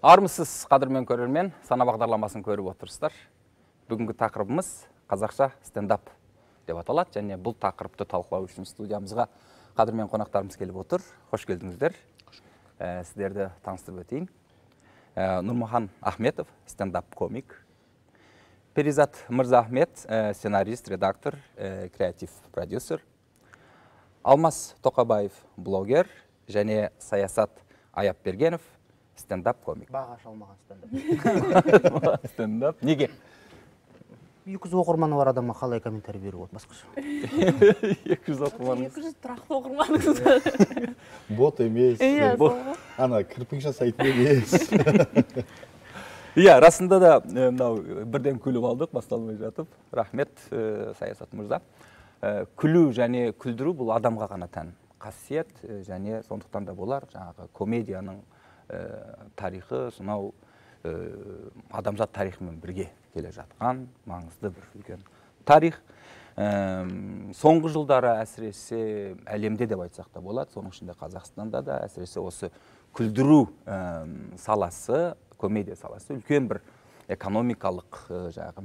Армысыз, қадірмен көрермен, Сана бағдарламасын көріп отырсыздар. Бүгінгі тақырыбымыз қазақша стендап деп аталады және бұл тақырыпты талқылау үшін студиямызға қадірмен қонақтарымыз келіп отыр. Қош келдіңіздер. Сіздерді таныстырып өтейін. Нұрмахан Ахметов, стендап комик. Перизат Мырзахмет, сценарист, редактор, креатив продюсер. Алмас Тоқабаев, блогер, және Саясат Аяпбергенов, стендап комик. Баға алмаған стендап. Стендап. Неге? 200 оқырманы бар адамға қалай комментарий беруге болады басқаша? 200 оқырманыңыз. 200 тұрақты оқырманыңыз. Бот емес. Иә, сол ғой. Ана кірпік жасайтын емес. Иә, расында да мынау бірден күліп алдық, басталмай жатып. Рахмет, Саясат мырза. Күлу және күлдіру бұл адамға ғана тән қасиет, және сондықтан да болар жаңағы комедияның тарихы сонау адамзат тарихымен бірге келе жатқан маңызды бір үлкен тарих. Соңғы жылдары әсіресе әлемде деп айтсақ та болады, соның ішінде Қазақстанда да әсіресе осы күлдіру саласы, комедия саласы үлкен бір экономикалық, жаңағы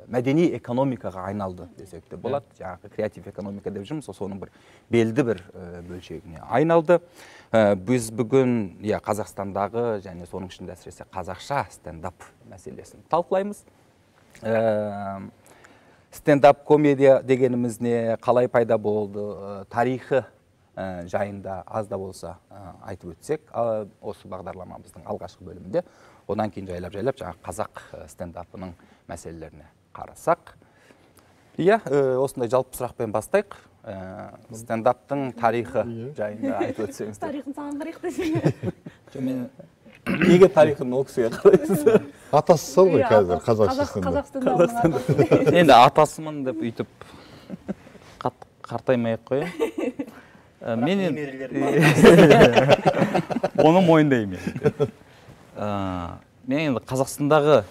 мәдени экономикаға айналды десек те болады. Жаңағы креатив экономика деп жүрміз, соның бір белді бір бөлшегіне айналды. Біз бүгін, иә, Қазақстандағы және соның ішінде әсіресе қазақша стендап мәселесін талқылаймыз. Стендап комедия дегеніміз не, қалай пайда болды, тарихы жайында аз да болса айтып өтсек, осы бағдарламамыздың алғашқы бөлімінде. Одан кейін жайлап-жайлап жаңағы қазақ стендапының мәселелеріне қарасақ. Иә, осындай жалпы сұрақпен бастайық. Стендаптың тарихы жайында айтып өтсеңіздер. Тарихын саған қарайық десең. Жоқ, мен неге тарихын ол кісіге қарайсыз? Атасы сол ғой Иә, қазір, атасы. Қазақша стендап. Қазақ стендабының атасы. Енді атасымын деп өйтіп қатты қартаймай ақ қояйын. Мен енді оны мойындаймын енді. Мен енді Қазақстандағы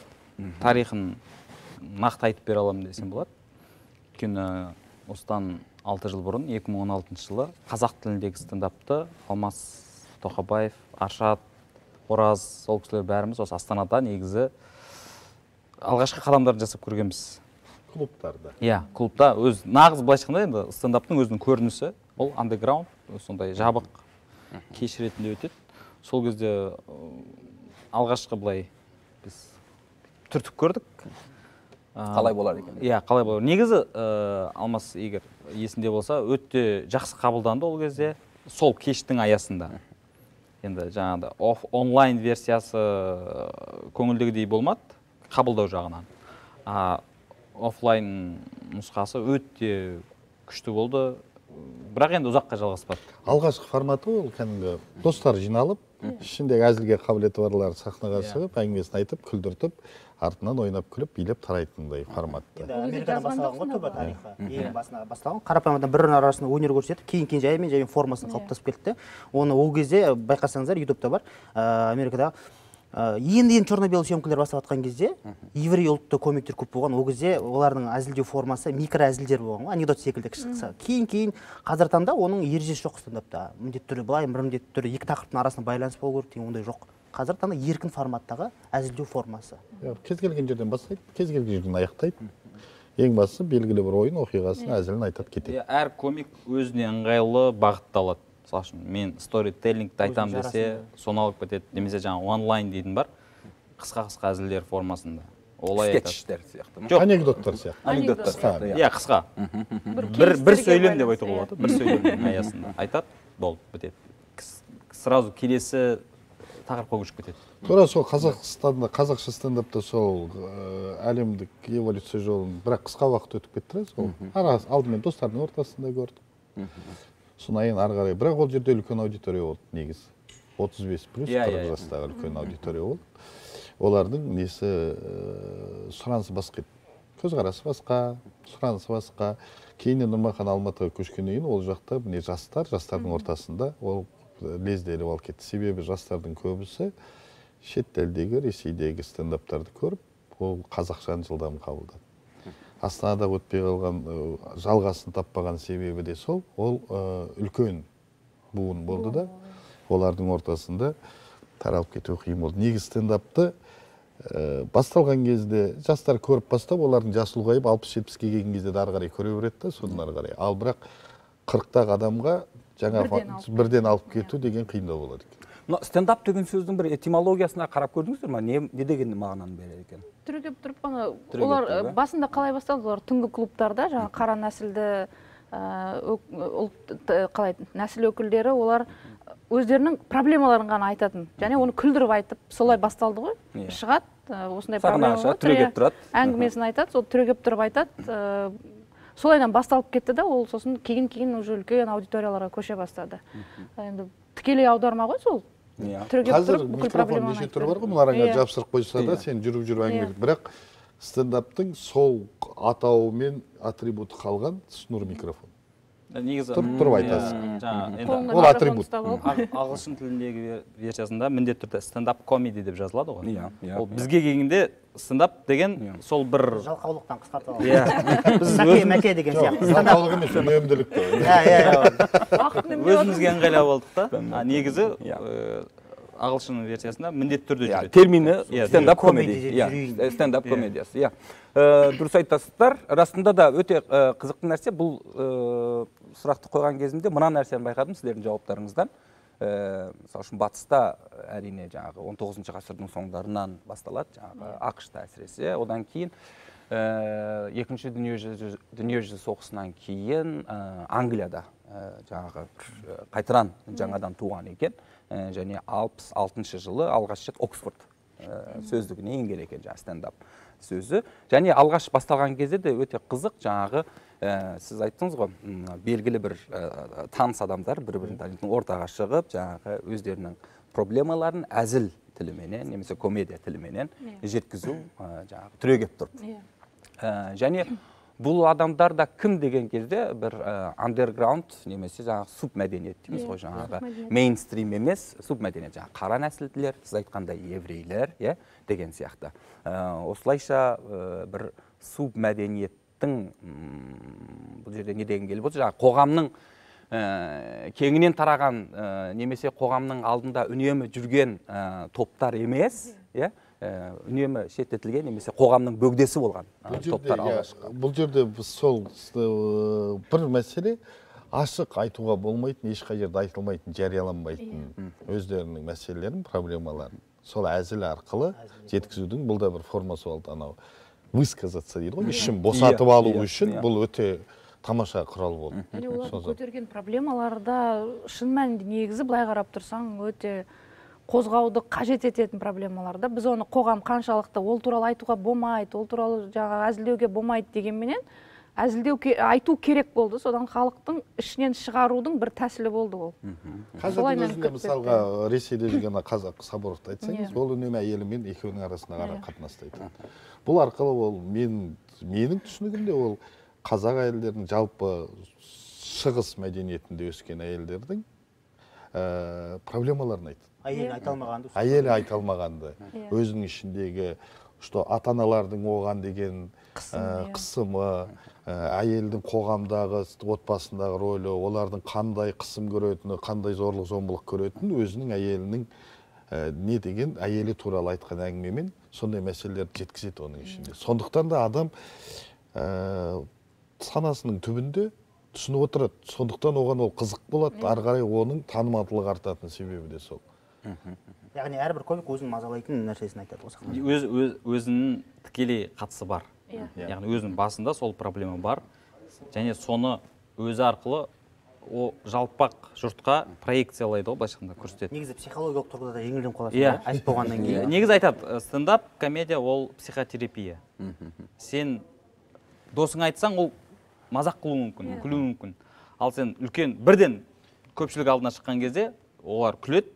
тарихын нақты айтып бере аламын десем болады. Өйткені осыдан 6 жыл бұрын, 2016 жылы қазақ тіліндегі стендапты Алмас Тоқабаев, Аршат, Ораз, сол кісілер бәріміз осы Астанада негізі алғашқы қадамдарын жасап көргенбіз. Клубтарда. Иә, клубта өз нағыз былайша айтқанда енді стендаптың өзінің көрінісі ол андеграунд, сондай жабық кеш ретінде өтеді. Сол кезде алғашқы былай біз түртіп көрдік. Қалай болар екен? Иә, қалай болар. Негізі, Алмас егер есінде болса, өте жақсы қабылданды ол кезде сол кештің аясында. Енді жаңағыдай онлайн версиясы көңілдегідей болмады қабылдау жағынан. Офлайн нұсқасы өте күшті болды, бірақ енді ұзаққа жалғаспады. Алғашқы форматы ол кәдімгі достар жиналып, ішіндегі әзілге қабілеті барлар сахнаға шығып, әңгімесін айтып, күлдіртіп, артынан ойнап күліп, билеп тарайтындай форматта. Енді Өзі Америкадан жазған басталған ғой жоқсың түбі ба? тарихы. Ең басына басталған. Қарапайым адам бір-бірінің арасында өнер көрсетіп, кейін-кейін жаймен жаймен формасын қалыптасып кетті де. Оны ол кезде байқасаңыздар, ютубта бар, Америкада енді-енді черно-белый съемкалар бастап жатқан кезде еврей ұлтты комиктер көп болған. Ол кезде олардың әзілдеу формасы микро әзілдер болған ғой, анекдот секілді кіші қысқа. Кейін-кейін қазіргі таңда оның ережесі жоқ стендапта. Міндетті түрде былай, бір міндетті түрде екі тақырыптың арасында байланыс болу керек деген ондай жоқ. Қазіргі таңда еркін форматтағы әзілдеу формасы. Иә, кез келген жерден бастайды, кез келген жерден аяқтайды. Ең бастысы белгілі бір ойын, оқиғасын, әзілін айтып кетеді. Иә, әр комик өзіне ыңғайлы бағытты алады. Мысалы үшін, мен сторителлингті айтамын Өзінің десе, жарасымды. соны алып кетеді. Немесе жаңа онлайн дейтін бар, қысқа-қысқа әзілдер формасында. Олай айтады. Скетчтер сияқты ма? Жоқ. Анекдоттар сияқты. Анекдоттар Қысқа. сияқты, иә. Иә, қысқа. Бір Бір келістіруге сөйлем деп байланысты, айтуға иә. болады. Бір сөйлемнің аясында айтады, болды, бітеді. Сразу келесі тақырыпқа көшіп кетеді. Тура сол Қазақстанда, қазақша стендапта сол әлемдік эволюция жолын бірақ қысқа уақыт өтіп кетті да сол. Алдымен достардың ортасында көрдік. Содан кейін ары қарай. Бірақ ол жерде үлкен аудитория болды негізі. 35 плюс 40 жастағы үлкен аудитория болды. Олардың несі сұранысы басқа еді. Көзқарасы басқа, сұранысы басқа. Кейіннен Нұрмахан Алматыға көшкеннен кейін ол жақта міне жастар, жастардың ортасында ол лезде іліп алып кетті. Себебі жастардың көбісі шет елдегі, Ресейдегі стендаптарды көріп, ол қазақшаны жылдам қабылдады. Астанада өтпей қалған, жалғасын таппаған себебі де сол, ол үлкен буын болды да. Олардың ортасында Таралып кетуі қиын болды. Негізі стендапты басталған кезде жастар көріп бастап, олардың жасы ұлғайып 60-70-ке келген кезде де ары қарай көре береді да, содан ары қарай. Ал бірақ 40-тағы адамға жаңа бірден алып кету деген қиындау болады екен. Мына стендап деген сөздің бір этимологиясына қарап көрдіңіздер ма? Не деген мағынаны береді екен? Түрегеп тұрып қана, олар басында қалай басталды? Олар түнгі клубтарда жаңа қара нәсілді қалай нәсіл өкілдері олар өздерінің проблемаларын ғана айтатын және оны күлдіріп айтып солай басталды ғой. Шығады, осындай проблема болады, түрегеп тұрады, әңгімесін айтады, сол түрегеп тұрып айтады. Солайдан басталып кетті да, ол сосын кейін уже үлкен аудиторияларға көше бастады. Енді тікелей аударма ғой сол. Түрегеп тұрып бүкіл проблеманы неше түрі бар ғой, мыналарыңа жапсырып қойса да сен жүріп әңгіме. Бірақ стендаптың сол атауымен атрибуты қалған шнур микрофон. Негізі тұрып айтасың. Ол атрибут. Ағылшын тіліндегі версиясында міндетті түрде стендап комеди деп жазылады ғой. Ол бізге келгенде стендап деген сол бір жалқаулықтан қысқартып алған. Біз мәке деген сияқты. Жалқаулық емес, үнемділік. Өзімізге ыңғайлап алдық та. Негізі ағылшын версиясында міндетті түрде жүреді. Термині стендап комеди. Стендап комедиясы. Дұрыс айтасыздар. Расында да өте қызықты нәрсе. Бұл сұрақты қойған кезімде мына нәрсені байқадым сіздердің жауаптарыңыздан. Мысалы үшін батыста әрине жаңағы 19 ғасырдың соңдарынан басталады, жаңағы АҚШ-та әсіресе. Одан кейін екінші дүниежүзі соғысынан кейін Англияда жаңағы қайтадан жаңадан туған екен. Және 66 жылы алғаш рет Оксфорд сөздігіне енген екен жаңағы стендап сөзі. Және алғаш басталған кезде де өте қызық жаңағы сіз айттыңыз ғой, белгілі бір таныс адамдар бір-бірін танитын ортаға шығып жаңағы өздерінің проблемаларын әзіл тіліменен немесе комедия тіліменен жеткізу жаңағы түрегеп тұрды. Және бұл адамдар да кім деген кезде бір андерграунд немесе жаңағы субмәдениет дейміз ғой, жаңағы мейнстрим емес, субмәдениет, жаңағы қара нәсілділер, сіз айтқандай еврейлер, деген сияқты. Осылайша бір субмәдениеттің бұл жерде не деген келіп отыр, жаңағы қоғамның кеңінен тараған немесе қоғамның алдында үнемі жүрген топтар емес, үнемі шеттетілген немесе қоғамның бөгдесі болған топтар алғашқы. Бұл жерде сол бір мәселе ашық айтуға болмайтын, ешқай жерде айтылмайтын, жарияланбайтын өздерінің мәселелерін, проблемаларын сол әзіл арқылы жеткізудің бұл да бір формасы болды. Анау высказаться дейді ғой, ішін босатып алу үшін бұл өте тамаша құрал болды. Және олардың көтерген проблемалары да шын мәнінде негізі былай қарап тұрсаң өте қозғауды қажет ететін проблемалар да. Біз оны қоғам қаншалықты ол туралы айтуға болмайды, ол туралы жаңағы әзілдеуге болмайды дегенменен әзілдеу айту керек болды. Содан халықтың ішінен шығарудың бір тәсілі болды ол. Қазірдің өзінде мысалға Ресейде жүрген қазақ Сабуровты айтсаңыз, ол үнемі әйелімен екеуінің арасындағы ара қатынасты айтады. Бұл арқылы ол менің түсінігімде ол қазақ әйелдерінің жалпы шығыс мәдениетінде өскен әйелдердің проблемаларын айтады. Әйелі айта алмағанды. Әйелі айта алмағанды. Өзінің ішіндегі, что ата-аналардың оған деген қысымы, әйелдің қоғамдағы, отбасындағы рөлі, олардың қандай қысым көретіні, қандай зорлық зомбылық көретіні, өзінің әйелінің не деген әйелі туралы айтқан әңгімемен сондай мәселелерді жеткізеді оның ішінде. Сондықтан да адам санасының түбінде түсініп отырады. Сондықтан оған ол қызық болады, ары қарай оның танымалдылығы артатын себебі де сол. Яғни әрбір комик өзін мазалайтын нәрсесін айтады осы. Өзінің тікелей қатысы бар. Яғни өзінің басында сол проблема бар. Және соны өзі арқылы о жалпақ жұртқа проекциялайды ғой, былайша айтқанда көрсетеді. Негізі психологиялық тұрғыда да жеңілденіп қаласың, айтып болғаннан кейін. Негізі айтады, стендап комедия ол психотерапия. Сен досыңа айтсаң, ол мазақ қылуы мүмкін, күлуі мүмкін. Ал сен үлкен бірден көпшілік алдына шыққан кезде олар күледі,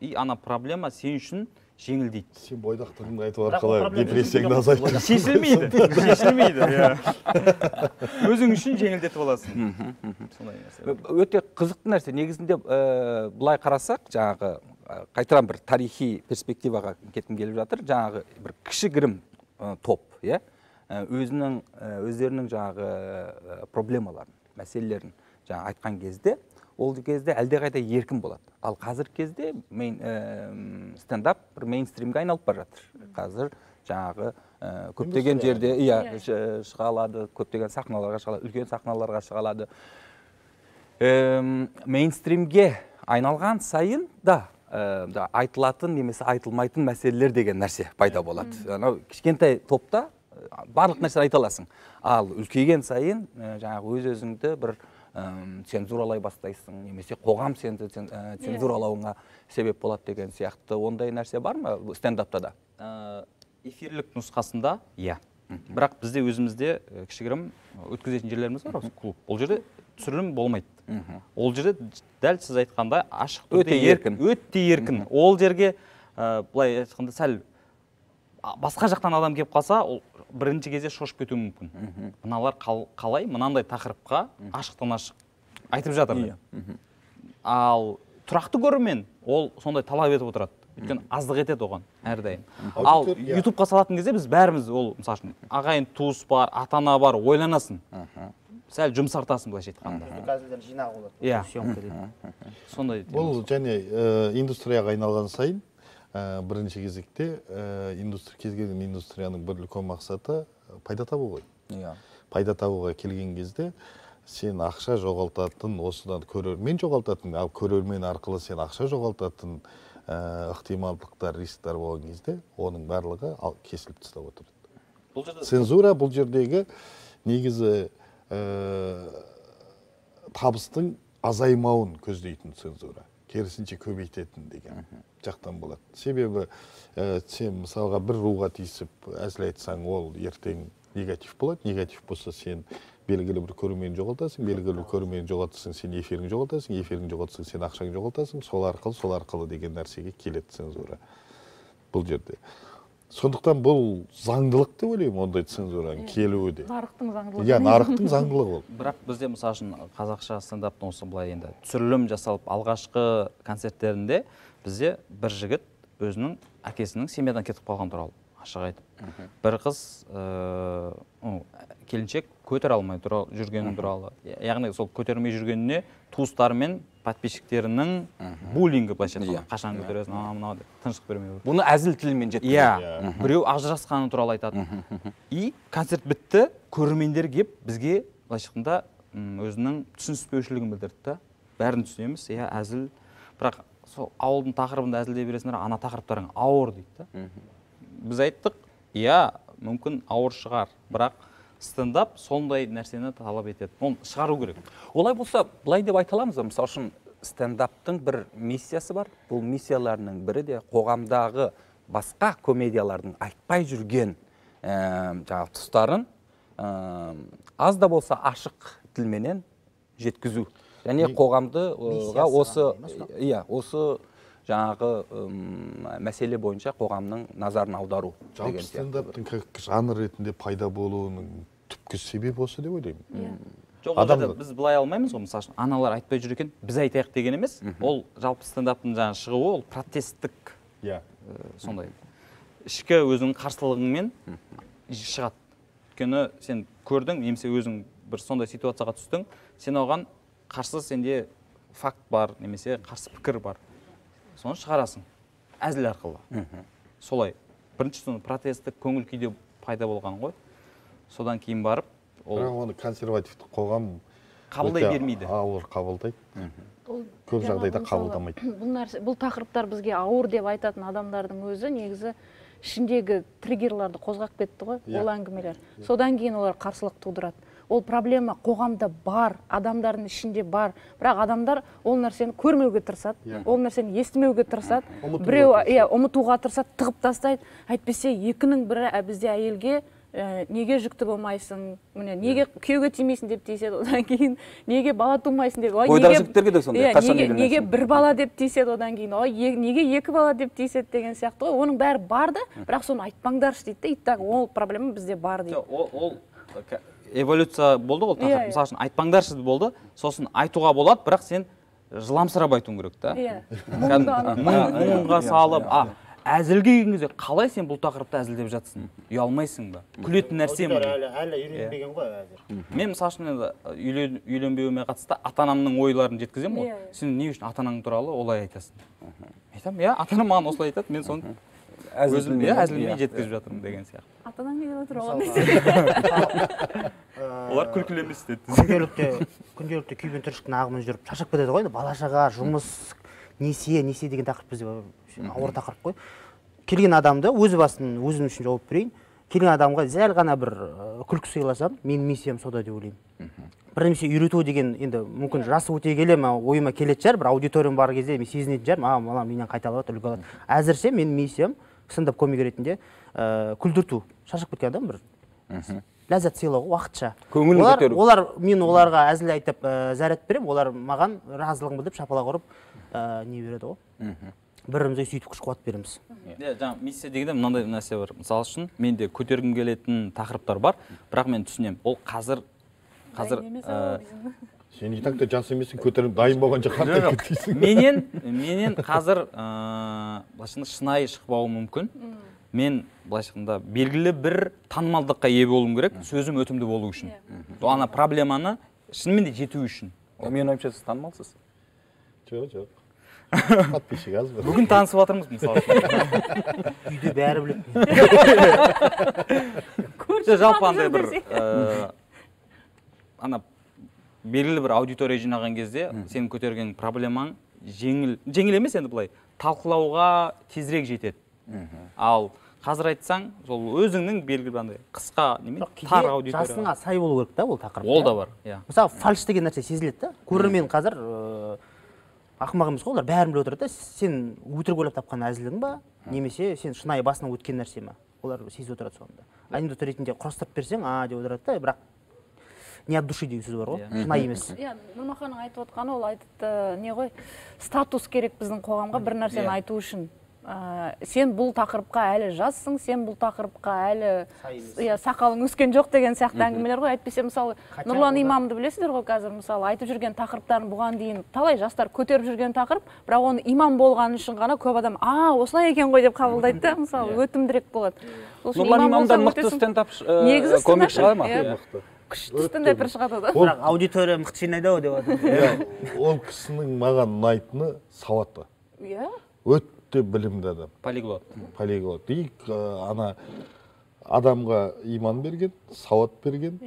и ана проблема сен үшін жеңілдейді. Сен бойдақтығыңды айту арқылы депрессияңды азайтып. Шешілмейді, шешілмейді. Өзің үшін жеңілдетіп аласың. Сондай нәрсе. Өте қызықты нәрсе. Негізінде былай қарасақ, жаңағы қайтадан бір тарихи перспективаға кеткім келіп жатыр. Жаңағы бір кішігірім топ, иә, өздерінің жаңағы проблемаларын, мәселелерін жаңа айтқан кезде, ол кезде әлдеқайда еркін болады. Ал қазіргі кезде стендап бір мейнстримге айналып бара жатыр. Қазір жаңағы көптеген жерде шыға алады, көптеген сахналарға шыға алады, үлкен сахналарға шыға алады. Мейнстримге айналған сайын да айтылатын немесе айтылмайтын мәселелер деген нәрсе пайда болады. Анау кішкентай топта барлық нәрсені айта аласың. Ал үлкейген сайын жаңағы өз-өзіңді бір цензуралай бастайсың, немесе қоғам сені цензуралауыңа себеп болады деген сияқты. Ондай нәрсе бар ма стендапта да? Эфирлік нұсқасында, иә. Бірақ бізде өзімізде кішігірім өткізетін жерлеріміз бар, осы клуб. Ол жерде түсірілім болмайды. Ол жерде дәл сіз айтқандай ашық түрде өте еркін. Өте еркін. Ол жерге былай айтқанда сәл басқа жақтан адам келіп қалса, ол бірінші кезде шошып кетуі мүмкін. Мыналар қалай мынандай тақырыпқа ашықтан ашық айтып жатыр. Ал тұрақты көрермен ол сондай талап етіп отырады. Өйткені аздық етеді оған әрдайым. Ал ютубқа салатын кезде біз бәріміз ол, мысалы үшін, ағайын туыс бар, ата-ана бар, ойланасың. Сәл жұмсартасың былайша айтқанда. Әзілдер жинағы болады. Иә. Съемка дейді. Сондай Бұл және индустрияға айналған сайын, бірінші кезекте кез келген индустрияның бір үлкен мақсаты пайда табу ғой. Пайда табуға келген кезде сен ақша жоғалтатын, осыдан көрермен жоғалтатын, ал көрермен арқылы сен ақша жоғалтатын ықтималдықтар, рисктер болған кезде оның барлығы кесіліп тастап отырады. Бұл жерде Цензура бұл жердегі негізі табыстың азаймауын көздейтін цензура, керісінше көбейтетін деген жақтан болады. Себебі сен мысалға бір руға тиісіп әзіл айтсаң, ол ертең негатив болады. Негатив болса, сен белгілі бір көрермен жоғалтасың, белгілі бір көрермен жоғалтсаң, сен эфиріңді жоғалтасың, эфиріңді жоғалтсаң, сен ақшаңды жоғалтасың, сол арқылы, сол арқылы деген нәрсеге келеді цензура бұл жерде. Сондықтан бұл заңдылық деп ойлаймын, ондай цензураның келуі де. Нарықтың заңдылығы. Иә, нарықтың заңдылығы ол. Бірақ бізде, мысалы үшін, қазақша стендаптың осы былай енді түсірілім жасалып алғашқы концерттерінде бізде бір жігіт өзінің әкесінің семьядан кетіп қалған туралы ашық айтып. Бір қыз, келіншек көтере алмай жүргені туралы. Яғни сол көтермей жүргеніне туыстары мен подписчиктерінің буллингі былайша айтқанда. Қашан көтересің, анау мынау деп тыныштық бермей отыр. Бұны әзіл тілмен жеткізеді. Иә, біреу ажырасқаны туралы айтады. И концерт бітті, көрермендер кеп бізге былайша айтқанда, өзінің түсініспеушілігін білдірді да. Бәрін түсінеміз, иә, әзіл. Бірақ сол ауылдың тақырыбында әзілдей бересіңдер, ана тақырыптарың ауыр дейді да. Біз айттық, иә, мүмкін ауыр шығар, бірақ стендап сондай нәрсені талап етеді. Оны шығару керек. Олай болса, былай деп айта аламыз ба? Мысалы үшін, стендаптың бір миссиясы бар. Бұл миссияларының бірі де қоғамдағы басқа комедиялардың айтпай жүрген жаңағы тұстарын аз да болса ашық тілменен жеткізу. Және қоғамды, Миссиясы осы, қандай ма сонда? иә, осы жаңағы мәселе бойынша қоғамның назарын аудару Жалпы деген сияқты. стендаптың как жанр ретінде пайда болуының түпкі себебі осы деп ойлаймын. Жоқ, ол Адамдар жерде біз былай алмаймыз ғой, мысалы үшін, аналар айтпай жүр екен, біз айтайық деген емес. Ол жалпы стендаптың жаңағы шығуы, ол протесттік, сондай ішкі өзіңнің қарсылығыңмен шығады. Өйткені сен көрдің, немесе өзің бір сондай ситуацияға түстің, сен оған қарсы, сенде факт бар, немесе қарсы пікір бар. Соны шығарасың әзіл арқылы. Солай. Бірінші соны протесттік көңіл күйде пайда болған ғой. Содан кейін барып ол Бірақ оны консервативті қоғам қабылдай өте бермейді. Ауыр қабылдайды. Ол Көп жаңағы жағдайда мысалы, қабылдамайды. Бұл нәрсе, бұл тақырыптар бізге ауыр деп айтатын адамдардың өзі негізі ішіндегі триггерларды қозғап кетті ғой, ол әңгімелер. Содан кейін олар қарсылық тудырады. Ол проблема қоғамда бар, адамдардың ішінде бар. Бірақ адамдар ол нәрсені көрмеуге тырысады, ол нәрсені естімеуге тырысады. Ұмытуға Біреу, тырысады. иә, ұмытуға тырысады, тығып тастайды. Әйтпесе екінің бірі бізде әйелге неге жүкті болмайсың, міне, неге күйеуге тимейсің деп тиіседі, одан кейін неге бала тумайсың деп, ой, Бойдақ жігіттерге де сондай, қашан үйленесің? неге бір бала деп тиіседі, одан кейін, ой, неге екі бала деп тиіседі деген сияқты ғой. Оның бәрі бар да, бірақ соны айтпаңдаршы дейді де, и так ол проблема бізде бар дейді. Жоқ, ол эволюция болды ғой, тақырып. Мысалы үшін, айтпаңдаршы болды, сосын айтуға болады, бірақ сен жыламсырап айтуың керек та. Кәдімгі мұңға салып, әзілге келген кезде қалай сен бұл тақырыпты әзілдеп жатсың? Ұялмайсың ба? Күлетін нәрсе ме? Әлі үйренбеген ғой әзір. Мен мысалы үшін енді үйленбеуіме қатысты ата-анамның ойларын жеткіземін ғой. Сен не үшін ата-анаң туралы олай айтасың? Айтамын, иә, ата-анам маған осылай айтады, мен соны өзім әзілмен жеткізіп жатырмын деген сияқты. Ата-анаң не деп отыр оған? Олар күлкілі емес деді. Күнделікті күйбең тіршіліктің ағымын жүріп шаршап кетеді ғой енді, бала-шаға, жұмыс, несие деген тақырып бізде ауыр тақырып қой. Келген адамды өз басын өзім үшін жауап берейін. Келген адамға сәл ғана бір күлкі сыйласам, менің миссиям сода деп ойлаймын. Бір нәрсе үйрету деген енді мүмкін жасы өте келе ме ойыма келетін шығар, бір аудиториям бар кезде мен сезінетін шығармын, мына менен қайталап үлгі алады. Әзірше менің миссиям стендап комик ретінде күлдірту. Шаршап кеткен адам бір ләззат сыйлау уақытша. Көңілін көтеру. Олар мен оларға әзіл айтып заряд беремін, олар маған разылығын білдіріп шапалақ ұрып не береді ғой. Бірімізге сөйтіп күш қуат береміз. Иә, жаңа миссия дегенде мынандай нәрсе бар. Мысалы үшін менде көтергім келетін тақырыптар бар, бірақ мен түсінемін. Ол қазір сен и так та жас емессің, көтеріп дайын болғанша қартайып кетпейсің. Менен қазір былайша шынайы шықпауы мүмкін. Мен былайша айтқанда белгілі бір танымалдыққа ие болуым керек, сөзім өтімді болу үшін. Ана проблеманы шынымен де жету үшін. Менің ойымша сіз танымалсыз. Жоқ, жоқ. Подписчик аз ба? Бүгін танысып жатырмыз мысалы. Үйде бәрі біледі. Жалпы андай бір ана белгілі бір аудитория жинаған кезде сен көтерген проблемаң жеңіл емес енді былай талқылауға тезірек жетеді. Ал қазір айтсаң, сол өзіңнің белгілі бір андай қысқа неме тар аудитория. Жасыңа сай болу керек та ол тақырып. Ол да бар, иә. Мысалы, фальш деген нәрсе сезіледі да. Көрермен қазір ақымақ емес қой, олар бәрін біліп отырады да. Сен өтірік ойлап тапқан әзілің ба, немесе сен шынайы басынан өткен нәрсе ме? Олар сезіп отырады соны да. Анекдот ретінде құрастырып берсең, а деп отырады да, бірақ не от души деген сөз бар ғой, шынайы емес. Иә, Нұрмаханның айтып отқаны ол айтты, не ғой, статус керек біздің қоғамға бір нәрсені айту үшін. Сен бұл тақырыпқа әлі жассың, сен бұл тақырыпқа әлі сақалың өскен жоқ деген сияқты әңгімелер ғой. Әйтпесе, мысалы, Нұрлан имамды білесіздер ғой қазір, мысалы, айтып жүрген тақырыптарын бұған дейін талай жастар көтеріп жүрген тақырып, бірақ оны имам болғаны үшін ғана көп адам, а, осылай екен ғой деп қабылдайды да, мысалы, өтімдірек болады. Нұрлан имамдан мықты стендап комик шыға ма? Күшті стендапер шығады да. Бірақ аудитория мықты жинайды ау деп жатыр. Ол кісінің маған ұнайтыны сауатты. Иә. Өте білімді адам. Полиглот. Полиглот. И ана адамға иман берген, сауат берген,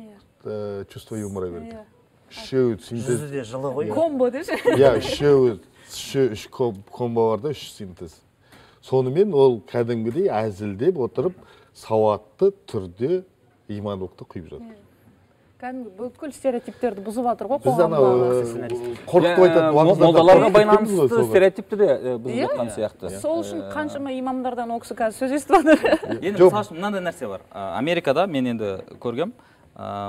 чувство юмора берген. Үшеуі синтез. Жүзі де жылы ғой. Комбо деші. Иә, үшеуі, үш комбо бар да, үш синтез. Сонымен ол кәдімгідей әзілдеп отырып, сауатты түрде имандылықты құйып жатыр. Кәдімгі бүкіл стереотиптерді бұзып жатыр ғой Біз ана қоғамдағы. қорқытып айтатын молдаларға байланысты стереотипті де бұзып жатқан сияқты. Сол үшін қаншама имамдардан ол кісі қазір сөз естіп жатыр. Енді мысалы үшін мынандай нәрсе бар. Америкада мен енді көргем,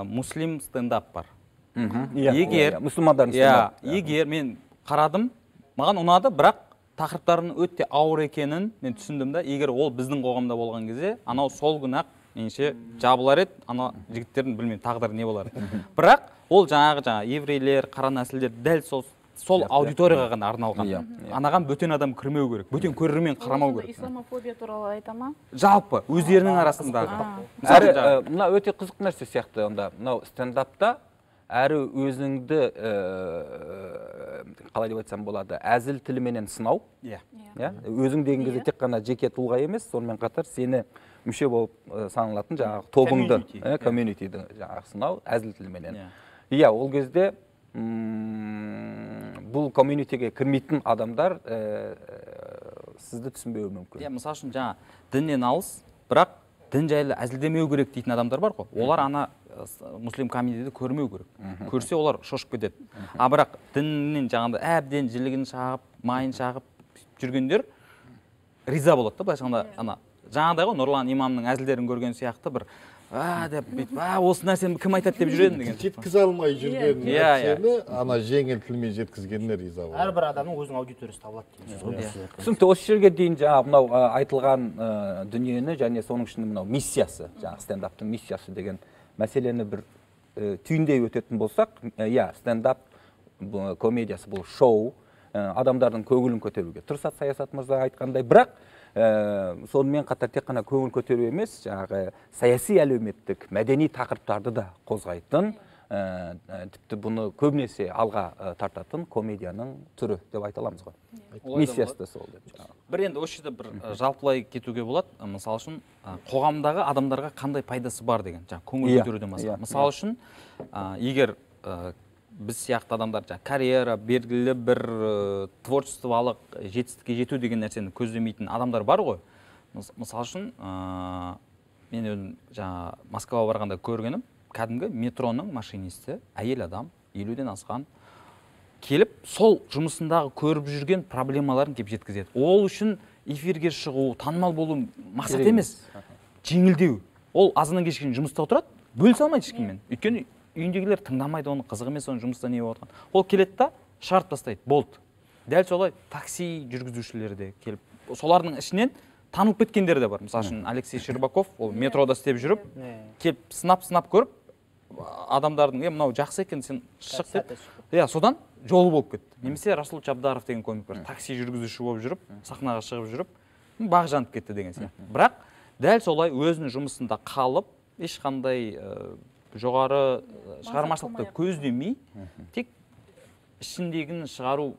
муслим стендап бар. Егер мұсылмандардың стендап. Егер мен қарадым, маған ұнады, бірақ тақырыптарының өте ауыр екенін мен түсіндім да. Егер ол біздің қоғамда болған кезде, анау сол күні ақ меніңше жабылар еді, ана жігіттердің білмеймін тағдыры не болар еді. Бірақ ол жаңағы еврейлер, қара нәсілдер дәл сол аудиторияға ғана арналған. Анаған бөтен адам кірмеу керек, бөтен көрермен қарамау керек. Исламофобия туралы айта ма? Жалпы өздерінің арасындағы. Әрі мына өте қызық нәрсе сияқты онда. Мынау стендапта әрі өзіңді қалай деп айтсам болады, әзіл тіліменен сынау. Өзің деген кезде тек қана жеке тұлға емес, сонымен қатар сені мүше болып саналатын жаңағы тобыңды, комьюнитиді жаңағы сынау әзіл тіліменен. Иә, ол кезде бұл комьюнитиге кірмейтін адамдар сізді түсінбеуі мүмкін. Иә, мысалы үшін жаңа діннен алыс, бірақ дін жайлы әзілдемеу керек дейтін адамдар бар ғой. Олар ана муслим комедиді көрмеу керек. Көрсе олар шошып кетеді. А бірақ діннен жаңағыдай әбден жілігін шағып, майын шағып жүргендер риза болады да, былайша айтқанда ана жаңағыдай ғой, Нұрлан имамның әзілдерін көрген сияқты бір деп бүйтіп, осы нәрсені кім айтады деп жүреді деген. Жеткізе алмай жүрген нәрсені ана жеңіл тілмен жеткізгеніне риза болады. Әрбір адамның өзінің аудиториясы табылады деген сөз ғой. Түсінікті. Осы жерге дейін жаңағы мынау айтылған дүниені және соның ішінде мынау миссиясы, жаңағы стендаптың миссиясы деген мәселені бір түйіндей өтетін болсақ, иә, стендап комедиясы бұл шоу, адамдардың көңілін көтеруге тырысады, Саясат мырза айтқандай, бірақ Сонымен қатар тек қана көңіл көтеру емес, жаңағы саяси, әлеуметтік, мәдени тақырыптарды да қозғайтын, тіпті бұны көбінесе алға тартатын комедияның түрі деп айта аламыз ғой. Миссиясы да сол деп. Бір енді осы жерде бір жалпылай кетуге болады. Мысал үшін, қоғамдағы адамдарға қандай пайдасы бар деген, жаңағы көңіл көтеруден басқа. Мысал үшін, егер біз сияқты адамдар жаңағы карьера, белгілі бір творчестволық жетістікке жету деген нәрсені көздемейтін адамдар бар ғой. Мысал үшін, мен өзім жаңа Москваға барғанда көргенім, кәдімгі метроның машинисті, әйел адам, 50-ден асқан, келіп сол жұмысындағы көріп жүрген проблемаларын келіп жеткізеді. Ол үшін эфирге шығу, танымал болу мақсат емес, жеңілдеу. Ол азаннан кешке дейін жұмыста отырады, бөлісе алмайды ешкіммен. Өйткені үйіндегілер тыңдамайды оны, қызық емес оның жұмыста не болып жатқанын. Ол келеді да шығарып тастайды, болды. Дәл солай такси жүргізушілері де келіп, солардың ішінен танылып кеткендері де бар. Мысалы үшін, Алексей Щербаков, ол метрода істеп жүріп, келіп сынап-сынап көріп, адамдардың, мынау жақсы екен, сен шық деп. Иә, содан жолы болып кетті. Немесе Расул Чабдаров деген комик бар, такси жүргізуші болып жүріп, сахнаға шығып жүріп, бағы жанып кетті деген сияқты. Бірақ дәл солай өзінің жұмысында қалып, ешқандай жоғары шығармашылықты көздемей, тек ішіндегіні шығару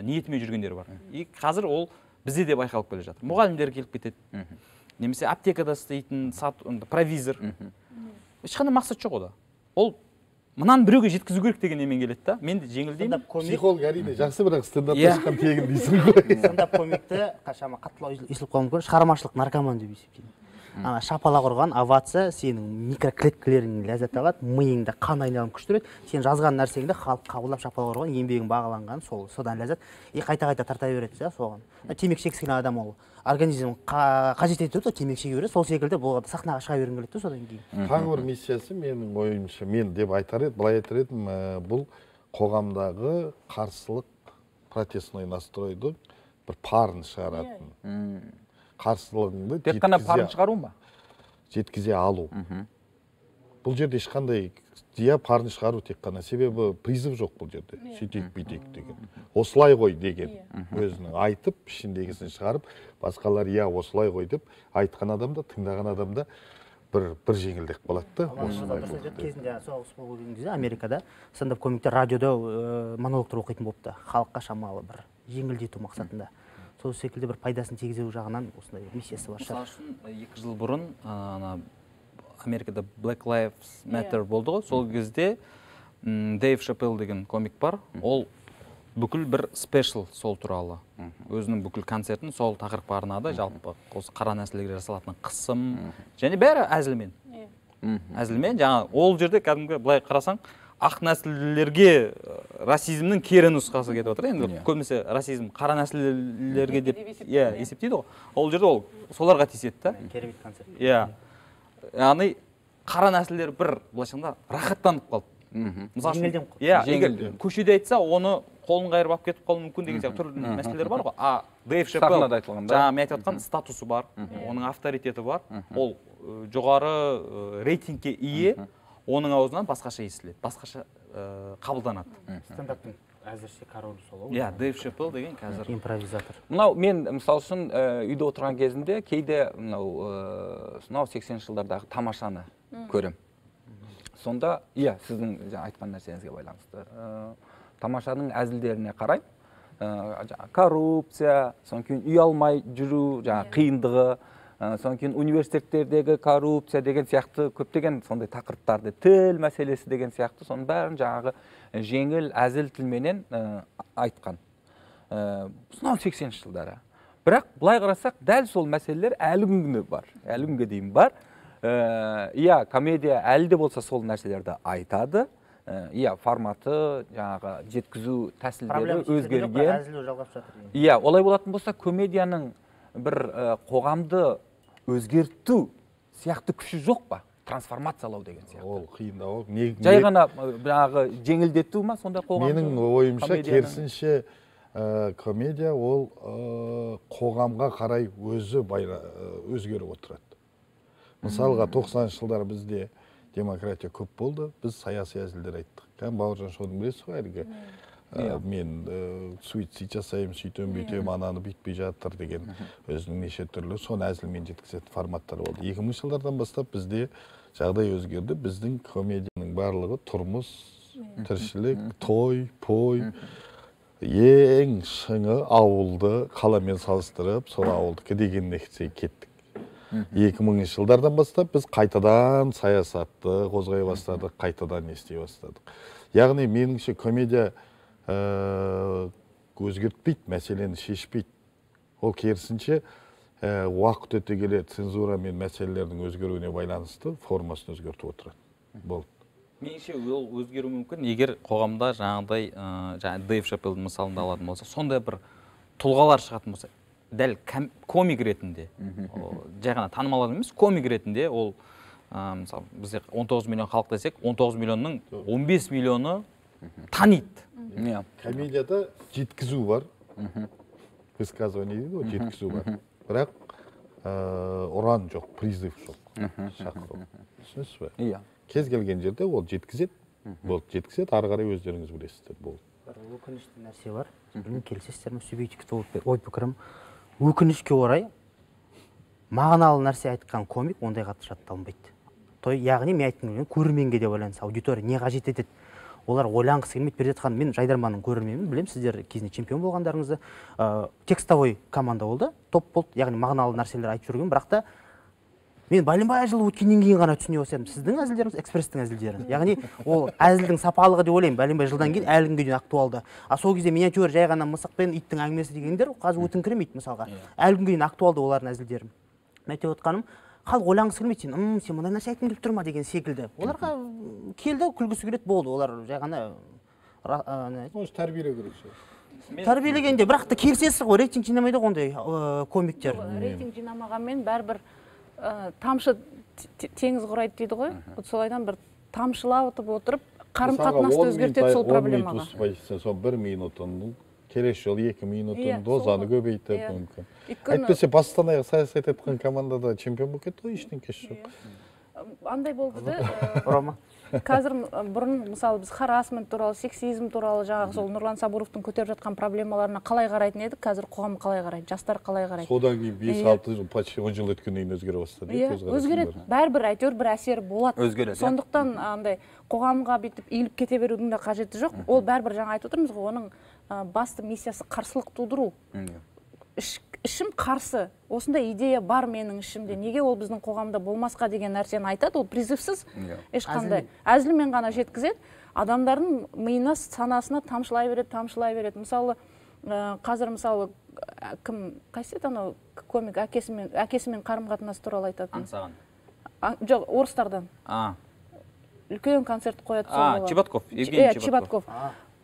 ниетімен жүргендер бар. И қазір ол бізде де байқалып келе жатыр. Мұғалімдер келіп кетеді, немесе аптекада істейтін провизор. Ешқандай мақсат жоқ ода. Ол мынаны біреуге жеткізу керек деген немен келеді да. Мен де жеңілдеймін. Психолог әрине жақсы, бірақ стендапта шыққан тегін дейсің ғой. Стендап комикті қашама қаттылау естіліп қалуы мүмкін. Шығармашылық наркоман деп есептеймін. Ана шапалақ ұрған овация сенің микроклеткалеріңнен ләззат алады, миыңда қан айналым күшті. Сен жазған нәрсеңді халық қабылдап шапалақ ұрған, еңбегің бағаланған, сол содан ләззат. И қайта-қайта тарта береді да соған. Темекі шеккісі келген адам ол организм қажет етеді, темекі шеге береді. Сол секілді бұл сахнаға шыға бергің келеді содан кейін. Тағы бір миссиясы менің ойымша, мен деп айтар едім, былай айтар едім, бұл қоғамдағы қарсылық, протестный настройды бір парын шығаратын. Қарсылығыңды тек қана парын шығару ма? Жеткізе алу. Бұл жерде ешқандай парын шығару тек қана, себебі призыв жоқ бұл жерде. Сөйтейік, бүйтейік деген. Осылай ғой деген өзінің айтып, ішіндегісін шығарып, басқалар иә осылай ғой деп айтқан адамда, тыңдаған адамда бір жеңілдік болады да. Осылай болды. Кезінде соғыс болған кезде Америкада стендап комиктер радиода монологтар оқитын болыпты. Халыққа шамалы бір жеңілдету мақсатында. Сол секілді бір пайдасын тигізу жағынан осындай миссиясы бар шығар. Мысалы үшін, 2 жыл бұрын Америкада Black Lives Matter болды ғой. Сол кезде Дэйв Шапелл деген комик бар. Ол бүкіл бір спешл сол туралы. Өзінің бүкіл концертін сол тақырыпқа арнады. Жалпы осы қара нәсілдерге жасалатын қысым және бәрі әзілмен. Әзілмен, жаңа ол жерде кәдімгі былай қарасаң, ақ нәсілділерге расизмнің кері нұсқасы кетіп отыр. Енді көбінесе расизм қара нәсілділерге деп есептейді ғой. Ол жерде ол соларға тиіседі да. Керемет концерт. Иә. Яғни қара нәсілдер бір былайша айтқанда рахаттанып қалды. Мысалы үшін, иә, егер көшеде айтса, оны қолын қайырып алып кетіп қалуы мүмкін деген сияқты түрлі мәселелер бар ғой. А Дэйв Шапелл жаңа мен айтып жатқан статусы бар, оның авторитеті бар, ол жоғары рейтингке ие, оның аузынан басқаша естіледі, басқаша қабылданады. Стендаптың әзірше королі сол ғой. Иә, Дэйв Шапелл деген қазір импровизатор. Мынау мен мысал үшін үйде отырған кезімде кейде мынау 80-ші жылдардағы тамашаны көрем. Сонда, иә, сіздің жаңа айтқан нәрсеңізге байланысты. Тамашаның әзілдеріне қарай, коррупция, содан кейін үй алмай жүру, жаңа қиындығы, содан кейін университеттердегі коррупция деген сияқты көптеген сондай тақырыптарды, тіл мәселесі деген сияқты, соның бәрін жаңағы жеңіл әзіл тілменен айтқан. Сонау 80-ші жылдары. Бірақ былай қарасақ, дәл сол мәселелер әлі күнге бар, әлі күнге дейін бар. Иә, комедия әлі де болса сол нәрселерді айтады. Иә, форматы, жаңағы жеткізу тәсілдері өзгерген. Иә, олай болатын болса, комедияның бір қоғамды өзгерту сияқты күші жоқ па? Трансформациялау деген сияқты. Ол қиындау. Жай ғана жаңағы жеңілдету ма сондай қоғамды? Менің ойымша, керісінше комедия ол қоғамға қарай өзі өзгеріп отырады. Мысалға 90-шы жылдары бізде демократия көп болды, біз саяси әзілдер айттық. Кәдімгі Бауыржан шоуды білесіз ғой, әлгі Мен суицид жасаймын, сөйтем, бүйтем, ананы бүйтпей жатыр деген өзінің неше түрлі соны әзілмен жеткізетін форматтар болды. 2000 жылдардан бастап бізде жағдай өзгерді. Біздің комедияның барлығы тұрмыс, тіршілік, той, пой, ең шыңы ауылды қаламен салыстырып, сол ауылдікі деген нәрсеге кеттік. 2000 жылдардан бастап біз қайтадан саясатты қозғай бастадық, қайтадан не істей бастадық. Яғни меніңше комедия өзгертпейді, мәселені шешпейді. Ол керісінше уақыт өте келе цензура мен мәселелердің өзгеруіне байланысты формасын өзгертіп отырады. Болды. Меніңше ол өзгеруі мүмкін, егер қоғамда жаңағыдай, жаңа Дэйв Шапелдің мысалында алатын болса, сондай бір тұлғалар шығатын болса, дәл комик ретінде, жай ғана танымал адам емес, комик ретінде ол, мысалы, бізде 19 миллион халық десек, 19 миллионның 15 миллионы таниды. Комедияда жеткізу бар, высказывание дейді ғой, жеткізу бар. Бірақ ұран жоқ, призыв жоқ, шақыру. Түсінесіз бе? Иә. Кез келген жерде ол жеткізеді, болды, жеткізеді, ары қарай өздеріңіз білесіздер, болды. Бір өкінішті нәрсе бар, білмеймін, келісесіздер ме, субъективті ой пікірім. Өкінішке орай мағыналы нәрсе айтқан комик ондай қатты жатталынбайды. Той, яғни мен айтқым келген көрерменге де байланысты, аудитория не қажет етеді? Олар ойланғысы келмейді. Перзент ханым, мен Жайдарманның көрерменімін, білемін, сіздер кезінде чемпион болғандарыңызды. Текстовой команда болды, топ болды, яғни мағыналы нәрселер айтып жүрген, бірақ та мен бәленбай жыл өткеннен кейін ғана түсіне бастадым. Сіздің әзілдеріңіз экспресстің әзілдері. Яғни ол әзілдің сапалығы деп ойлаймын, бәленбай жылдан кейін әлі күнге дейін актуалды. А сол кезде миниатюр жай ғана мысық пен иттің әңгімесі дегендер қазір өтіңкіремейді мысалға. Әлі күнге дейін актуалды олардың әзілдері. Мен айтып отқаным, халық ойланғысы келмейді, сен, сен мындай нәрсе айтқың келіп тұр ма деген секілді. Оларға келді, күлгісі келеді, болды. Олар жай ғана Может, тәрбиелеу керек шығар. Тәрбиелегенде, бірақ та келісесіз ғой, рейтинг жинамайды ғой ондай комиктер. Рейтинг жинамағанмен бәрібір тамшы теңіз құрайды дейді ғой. Вот солайдан бір тамшылатып отырып, қарым-қатынасты өзгертеді сол проблемаға. 10 минут выступать, сол 1 минутын, келесі жолы 2 минутын, дозаны көбейтіп мүмкін. Әйтпесе бастан аяқ саясат айтқан командада чемпион болып кетті ғой, ештеңкесі жоқ. Андай болды да. Рома. Қазір бұрын, мысалы, біз харасмент туралы, сексизм туралы, жаңағы сол Нұрлан Сабуровтың көтеріп жатқан проблемаларына қалай қарайтын едік, қазір қоғам қалай қарайды, жастар қалай қарайды? Содан кейін 5-6 жыл, почти 10 жыл өткеннен кейін өзгере бастады. Иә, өзгереді. Бәрібір әйтеуір бір әсері болады. Өзгереді. Сондықтан андай қоғамға бүйтіп иіліп кете берудің де қажеті жоқ. Ол бәрібір жаңа айтып отырмыз ғой, оның басты миссиясы қарсылық тудыру. Ішім қарсы, осындай идея бар менің ішімде, неге ол біздің қоғамда болмасқа деген нәрсені айтады, ол призывсыз ешқандай әзілмен ғана жеткізеді, адамдардың миына, санасына тамшылай береді, тамшылай береді. Мысалы, қазір мысалы кім, қайсы еді анау комик әкесімен қарым-қатынас туралы айтатын? Аңсаған. Жоқ, орыстардан. Үлкен концерт қояды сол бала. Чеботков, Евгений Чеботков.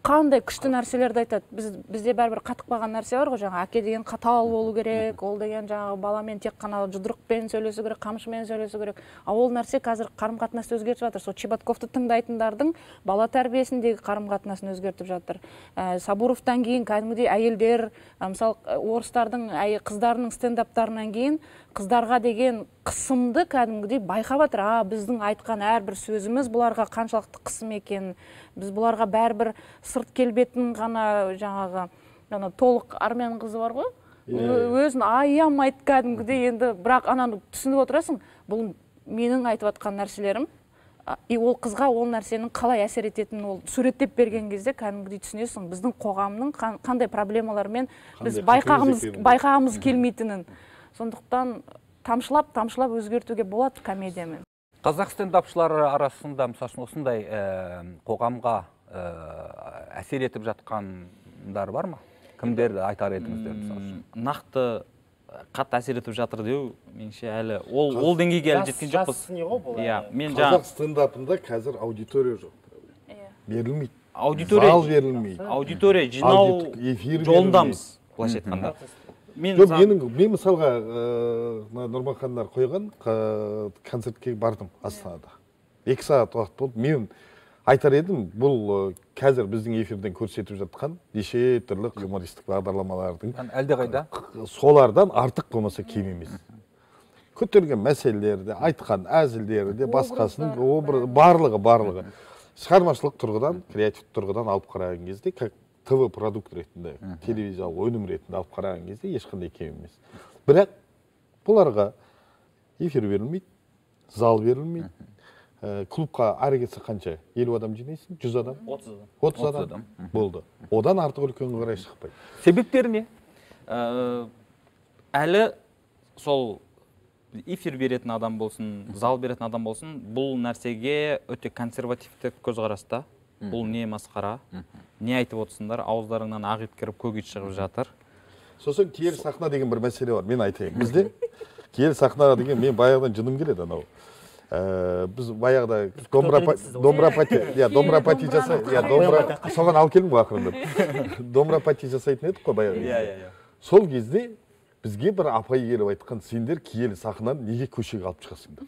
Қандай күшті нәрселерді айтады. Бізде бәрібір қатып қалған нәрсе бар ғой, жаңа әке деген қатал болу керек, ол деген жаңағы баламен тек қана жұдырықпен сөйлесу керек, қамшымен сөйлесу керек. А ол нәрсе қазір қарым-қатынасты өзгертіп жатыр. Сол Чеботковты тыңдайтындардың бала тәрбиесіндегі қарым-қатынасын өзгертіп жатыр. Сабуровтан кейін кәдімгідей әйелдер, мысалы, орыстардың қыздарының стендаптарынан кейін қыздарға деген қысымды кәдімгідей байқап жатыр. А, біздің айтқан әрбір сөзіміз бұларға қаншалықты қысым екенін, біз бұларға бәрібір сырт келбетін ғана жаңағы, ана толық армян қызы бар ғой, өзін аямайды кәдімгідей енді, бірақ ананы түсініп отырасың, бұл менің айтып жатқан нәрселерім. И ол қызға ол нәрсенің қалай әсер ететінін ол суреттеп берген кезде кәдімгідей түсінесің, біздің қоғамның қандай проблемалармен біз байқағымыз келмейтінін. Сондықтан тамшылап, тамшылап өзгертуге болады комедиямен. Қазақ стендапшылары арасында, мысалы үшін, осындай қоғамға әсер етіп жатқандар бар ма? Кімдерді айтар едіңіздер, мысалы үшін? Нақты қатты әсер етіп жатыр деу, меніңше әлі ол деңгейге әлі жеткен жоқпыз. Жас не ғой бұл? Иә, мен Қазақ стендапында қазір аудитория жоқ. Берілмейді. Аудитория Зал берілмейді. Аудитория жинау жолындамыз, былайша айтқанда. Мен мысалға Нұрмахандар қойған концертке бардым Астанада. 2 сағат уақыт болды. Мен айтар едім, бұл қазір біздің эфирден көрсетіп жатқан неше түрлі юмористік бағдарламалардың әлдеқайда солардан артық болмаса кем емес. Көтерген мәселелерді, айтқан әзілдері де, басқасының барлығы. Шығармашылық тұрғыдан, креатив тұрғыдан алып қараған кезде, как ТВ продукт ретінде, телевизиялық өнім ретінде алып қараған кезде ешқандай кем емес. Бірақ бұларға эфир берілмейді, зал берілмейді. Клубқа ары кетсе қанша? 50 адам жинайсың, 100 адам? 30 адам. 30 адам болды. Одан артық үлкенге қарай шықпайды. Себептері не? Әлі сол эфир беретін адам болсын, зал беретін адам болсын, бұл нәрсеге өте консервативті көзқараста. Бұл не масқара, не айтып отырсыңдар, ауыздарыңнан ақ ит кіріп, көк ит шығып жатыр. Сосын киелі сахна деген бір мәселе бар, мен айтайын. Бізде киелі сахна деген, мен баяғыдан жыным келеді анау. Біз баяғыда домбырапати жасай, соған алып келдім ғой ақырындап. Домбырапати жасайтын едік қой баяғы. Сол кезде бізге бір апай келіп айтқан, сендер киелі сахнаны неге көшеге алып шығасыңдар?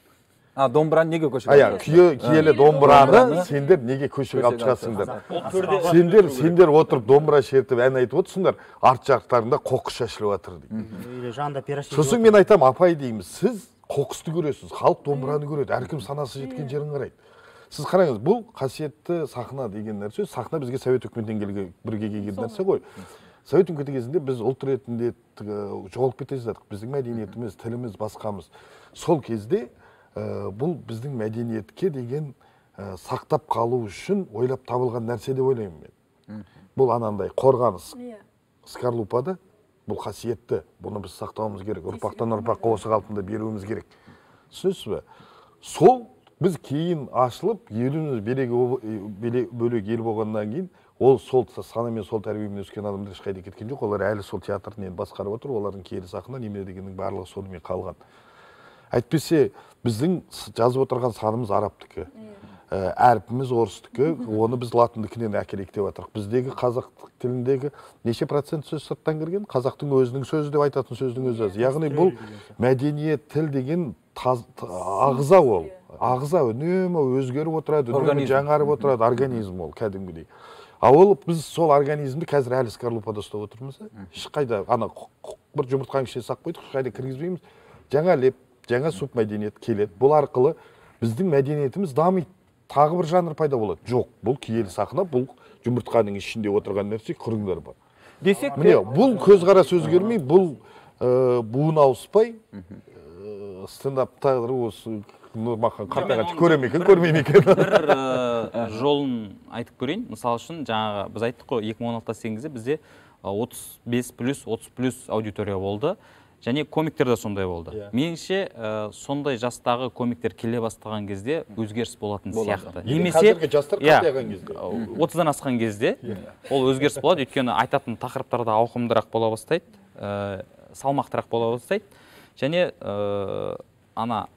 Домбыраны неге көшеге алып шығасыңдар? Киелі домбыраны сендер неге көшеге алып шығасыңдар? Сендер отырып домбыра шертіп ән айтып отырсыңдар, арт жақтарында қоқыс шашылып жатыр дейді. Сосын мен айтамын, апай деймін, сіз қоқысты көресіз, халық домбыраны көреді, әркім санасы жеткен жерін қарайды. Сіз қараңыз, бұл қасиетті сахна деген нәрсе, сахна бізге Совет үкіметінен бірге келген нәрсе ғой. Совет үкіметі кезінде біз ұлт ретінде жоғалып кете жаздадық. Біздің мәдениетіміз, тіліміз, басқамыз. Сол кезде бұл біздің мәдениетке деген сақтап қалу үшін ойлап табылған нәрсе деп ойлаймын мен. Бұл анандай қорғаныс скорлупада, бұл қасиетті, бұны біз сақтауымыз керек, ұрпақтан ұрпаққа осы қалпында беруіміз керек. Түсінесіз бе? Сол біз кейін ашылып, еліміз бөлек ел болғаннан кейін, ол сол санамен, сол тәрбиемен өскен адамдар ешқайда кеткен жоқ, олар әлі сол театрын енді басқарып отыр, олардың киелі сахна немене дегеннің барлығы сонымен қалған. Әйтпесе біздің жазып отырған санымыз арабтікі, әрпіміз орыстікі, оны біз латындікінен әкелейік деп жатырық. Біздегі қазақ тіліндегі неше процент сөз сырттан кірген, қазақтың өзінің сөзі деп айтатын сөздің өзі аз. Яғни бұл мәдениет, тіл деген ағза ол. Ағза үнемі өзгеріп отырады, үнемі жаңарып отырады, организм ол кәдімгідей. А ол біз сол организмді қазір әлі скорлупада ұстап отырмыз. Ешқайда ана бір жұмыртқаның ішіне сақ қойдық, ешқайда кіргізбейміз. Жаңа леп, жаңа субмәдениет келеді. Бұл арқылы біздің мәдениетіміз дамиды. Тағы бір жанр пайда болады. Жоқ, бұл киелі сахна, бұл жұмыртқаның ішінде отырған нәрсе, құрыңдар бар. Десек, міне, бұл көзқарас өзгермей, бұл буын ауыспай, стендап тағдыры осы Нұрмахан қартайғанша көре ме екен, көрмей ме екен? Бір жолын айтып көрейін. Мысалы үшін, жаңағы біз айттық қой, 2016-та істеген кезде бізде 35 плюс, 30 плюс аудитория болды. Және комиктер де сондай болды. Меніңше, сондай жастағы комиктер келе бастаған кезде өзгеріс болатын сияқты. Немесе қазіргі жастар қартайған кезде. 30-дан асқан кезде ол өзгеріс болады, өйткені айтатын тақырыптар да ауқымдырақ бола бастайды, салмақтырақ бола бастайды. Және ана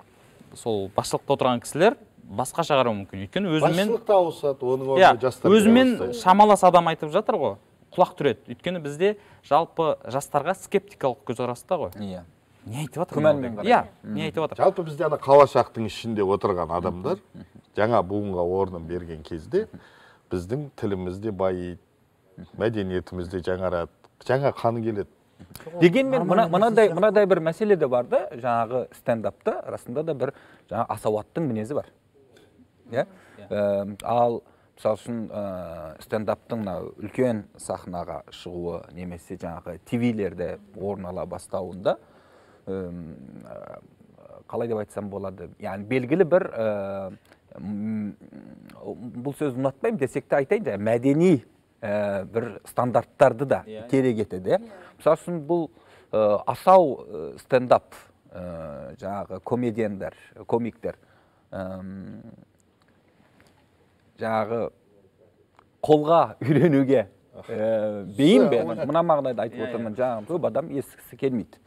сол басшылықта отырған кісілер басқаша қарауы мүмкін. Өйткені өзімен басшылықта ауысады, оның орнына жастар өзімен шамалас адам айтып жатыр ғой. Құлақ түреді. Өйткені бізде жалпы жастарға скептикалық көзқараста ғой. Иә. Не айтып жатыр? Күмәнмен қарайды. Иә, не айтып жатыр? Жалпы бізде ана қалашақтың ішінде отырған адамдар жаңа буынға орнын берген кезде біздің тіліміз де байиды, мәдениетіміз де жаңарады, жаңа қан келеді. Дегенмен мынадай бір мәселе де бар да, жаңағы стендапта расында да бір жаңа асауаттың мінезі бар. Иә? Ал мысалы үшін стендаптың үлкен сахнаға шығуы немесе жаңағы ТВ-лерде орын ала бастауында қалай деп айтсам болады, яғни белгілі бір бұл сөзді ұнатпаймын десек те айтайын, жаңағы мәдени бір стандарттарды да керек етеді. Мысалы үшін бұл асау стендап жаңағы комедиандар, комиктер жаңағы қолға үйренуге бейім бе? Мына мағынада айтып отырмын, жаңағы көп адам естігісі келмейді.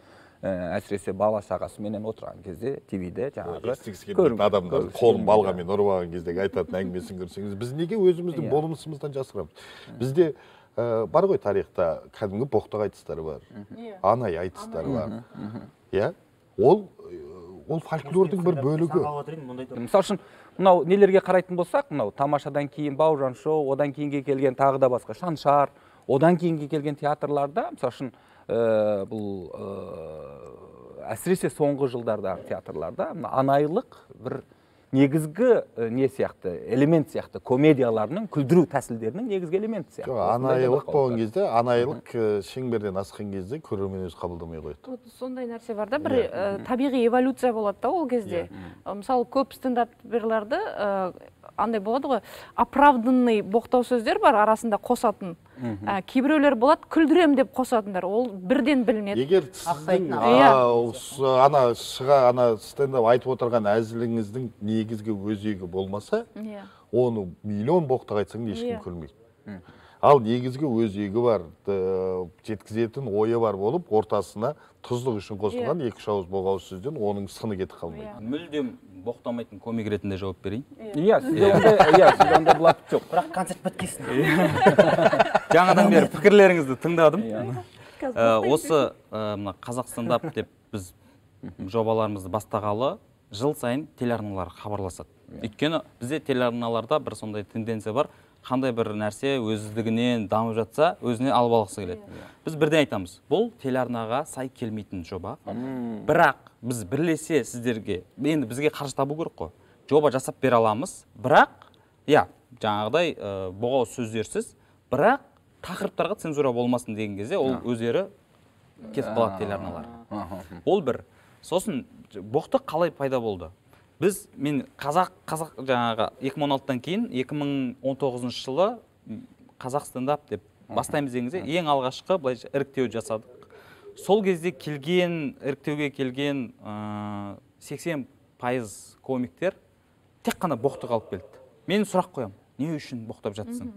Әсіресе бала шағасыменен отырған кезде ТВ-де жаңағы естігісі келмейтін адамдар қолын балғамен ұрып алған кездегі айтатын әңгімесін көрсеңіз, біз неге өзіміздің болмысымыздан жасырамыз? Бізде бар ғой тарихта кәдімгі боқтық айтыстар бар, анай айтыстар бар. Иә, ол фольклордың бір бөлігі. Мысалы үшін, мынау нелерге қарайтын болсақ, мынау тамашадан кейін Бауыржан шоу, одан кейінге келген тағы да басқа Шаншар, одан кейінге келген театрларда, мысалы үшін, бұл әсіресе соңғы жылдардағы театрларда анайлық бір негізгі не сияқты, элемент сияқты, комедияларының, күлдіру тәсілдерінің негізгі элементі сияқты. Жоқ, анайылық болған кезде, анайылық шеңберден асқан кезде көрермен өзі қабылдамай қояды. Сондай нәрсе бар да, бір табиғи эволюция болады да ол кезде. Мысалы, көп стендаперларды андай болады ғой, оправданный боқтау сөздер бар, арасында қосатын. Кейбіреулер болады, күлдірем деп қосатындар, ол бірден білінеді. Егер сіздің ана стендап айтып отырған әзіліңіздің негізгі өзегі болмаса, оны миллион боқтақ айтсаң ешкім күлмейді. Ал негізгі өзегі бар, жеткізетін ойы бар болып, ортасына тұздық үшін қосылған екі-үш ауыз боғауыз сөзден оның сыны кетіп қалмайды. Мүлдем боқтамайтын комик ретінде жауап берейін. Иә, сізде ондай блат жоқ. Бірақ концерт біткесін. Жаңадан бері пікірлеріңізді тыңдадым. Осы қазақ стендап деп біз жобаларымызды бастағалы жыл сайын телеарналар хабарласады. Өйткені бізде телеарналарда бір сондай тенденция бар. Қандай бір нәрсе өздігінен дамып жатса, өзіне алып алғысы келеді. Біз бірден айтамыз, бұл телеарнаға сай келмейтін жоба. Бірақ біз бірлесе сіздерге, енді бізге қаржы табу керек қой. Жоба жасап бере аламыз, бірақ, иә, жаңағыдай боғауыз сөздерсіз, бірақ тақырыптарға цензура болмасын деген кезде ол өздері кетіп қалады телеарналар. Ол бір. Сосын боқтық қалай пайда болды? Біз, мен қазақ жаңағы 2016-тан кейін 2019 жылы қазақ стендап деп бастаймыз деген кезде ең алғашқы былай іріктеу жасадық. Сол кезде келген, іріктеуге келген 80% комиктер тек қана боқтық алып келді. Мен сұрақ қоямын, не үшін боқтап жатсың?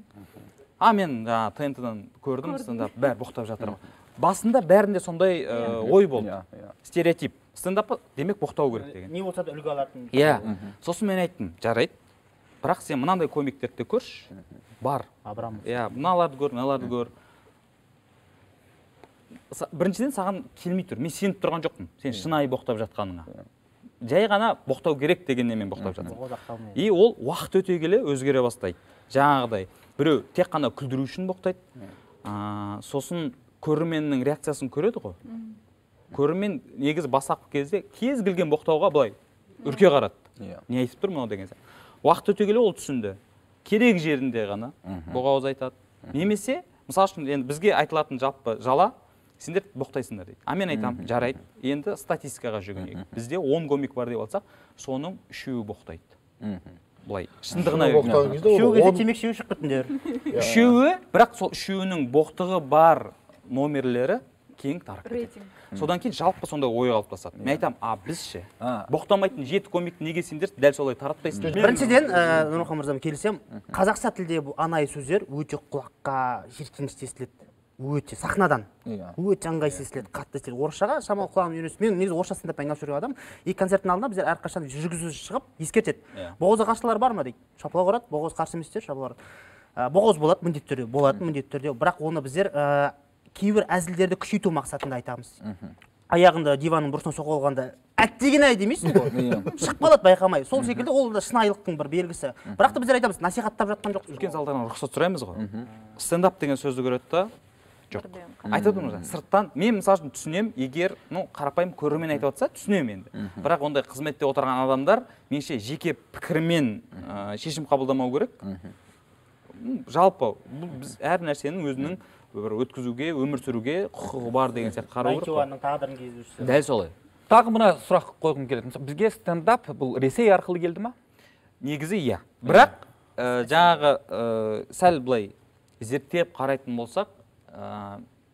А мен ТНТ-дан көрдім, стендап бәрі боқтап жатыр. Басында бәрінде сондай ой болды. Стереотип. Стендап демек боқтау керек деген. Не болса да үлгі алатын. Иә. Сосын мен айттым, жарайды. Бірақ сен мынандай комиктерді көрші. Бар. Абрамов. Иә, мыналарды көр, мыналарды көр. Біріншіден саған келмей тұр. Мен сеніп тұрған жоқпын. Сен шынайы боқтап жатқаныңа. Жай ғана боқтау керек дегеннен мен боқтап жатырмын. И ол уақыт өте келе өзгере бастайды. Жаңағыдай біреу тек қана күлдіру үшін боқтайды. Сосын көрерменнің реакциясын көреді ғой. Көрермен негізі бастапқы кезде кез келген боқтауға былай үрке қарады. Не айтып тұр мынау деген сияқты. Уақыт өте келе ол түсінді. Керек жерінде ғана боғауыз айтады. Немесе, мысалы үшін, енді бізге айтылатын жалпы жала, сендер боқтайсыңдар дейді. А мен айтамын, жарайды, енді статистикаға жүгінейік. Бізде 10 комик бар деп алсақ, соның 3-еуі боқтайды. Былай, шындығына үшеуі кезде темекі шегу шығып кетіндер. Үшеуі, бірақ сол үшеуінің боқтығы бар номерлері кең тарап кетеді. Содан кейін жалпы сондай ой қалыптасады. Мен айтамын, а біз ше? Боқтамайтын 7 комикті неге сендер дәл солай таратпайсыңдар? Біріншіден, Нұрмұхан мырзам, келісемін, қазақша тілде бұл анайы сөздер өте құлаққа жиіркенішті естіледі. Өте сахнадан. Өте ыңғайсыз естіледі, қатты естіледі. Орысшаға шамалы құлағым үйренсе, мен негізі орысша стендаппен айналысып жүрген адам, и концерттің алдында біздер әрқашан жүргізуші шығып ескертеді. Боғауызға қарсылар бар ма дейді. Шапалақ ұрады, боғауыз қарсы еместер шапалақ ұрады. Боғауыз болады, міндетті түрде, болады, міндетті түрде. Бірақ оны біздер кейбір әзілдерді күшейту мақсатында айтамыз. Аяғында диванның бұрышына соғып алғанда әттеген ай демейсің ғой. Шығып қалады байқамай. Сол секілді ол да шынайылықтың бір белгісі. Бірақ та біздер айтамыз, насихаттап жатқан жоқпыз. Үлкен залдардан рұқсат сұраймыз ғой. Стендап деген сөзді көреді да, жоқ. Айтады ғой, сырттан мен мысалы үшін түсінемін, егер, ну, қарапайым көрермен айтып жатса, түсінемін енді. Бірақ ондай қызметте отырған адамдар меніңше жеке пікірмен шешім қабылдамау керек. Жалпы бұл біз әр нәрсенің өзінің бір өткізуге, өмір сүруге құқығы бар деген сияқты қарау керек. Айтуанның тағдырын кездесу. Дәл солай. Тағы мына сұрақ қойғым келеді. Мысалы, бізге стендап бұл Ресей арқылы келді ма? Негізі иә. Бірақ жаңағы сәл былай зерттеп қарайтын болсақ,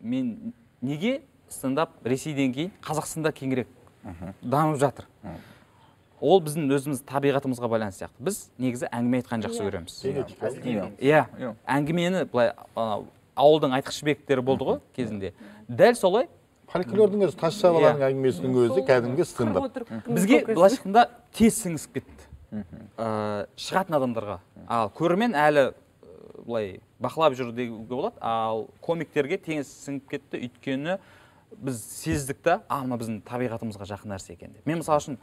мен неге стендап Ресейден кейін Қазақстанда кеңірек дамып жатыр? Ол біздің өзіміз табиғатымызға байланысты сияқты. Біз негізі әңгіме айтқан жақсы көреміз. Иә, әңгімені былай ауылдың айтқышбектері болды ғой кезінде. Дәл солай. Фольклордың өзі, тазша баланың әңгімесінің өзі кәдімгі стендап. Бізге былайша айтқанда тез сіңісіп кетті. Шығатын адамдарға. Ал көрермен әлі былай бақылап жүр деуге болады. Ал комиктерге тез сіңіп кетті, өйткені біз сездік та, мына біздің табиғатымызға жақын нәрсе екен деп. Мен мысалы үшін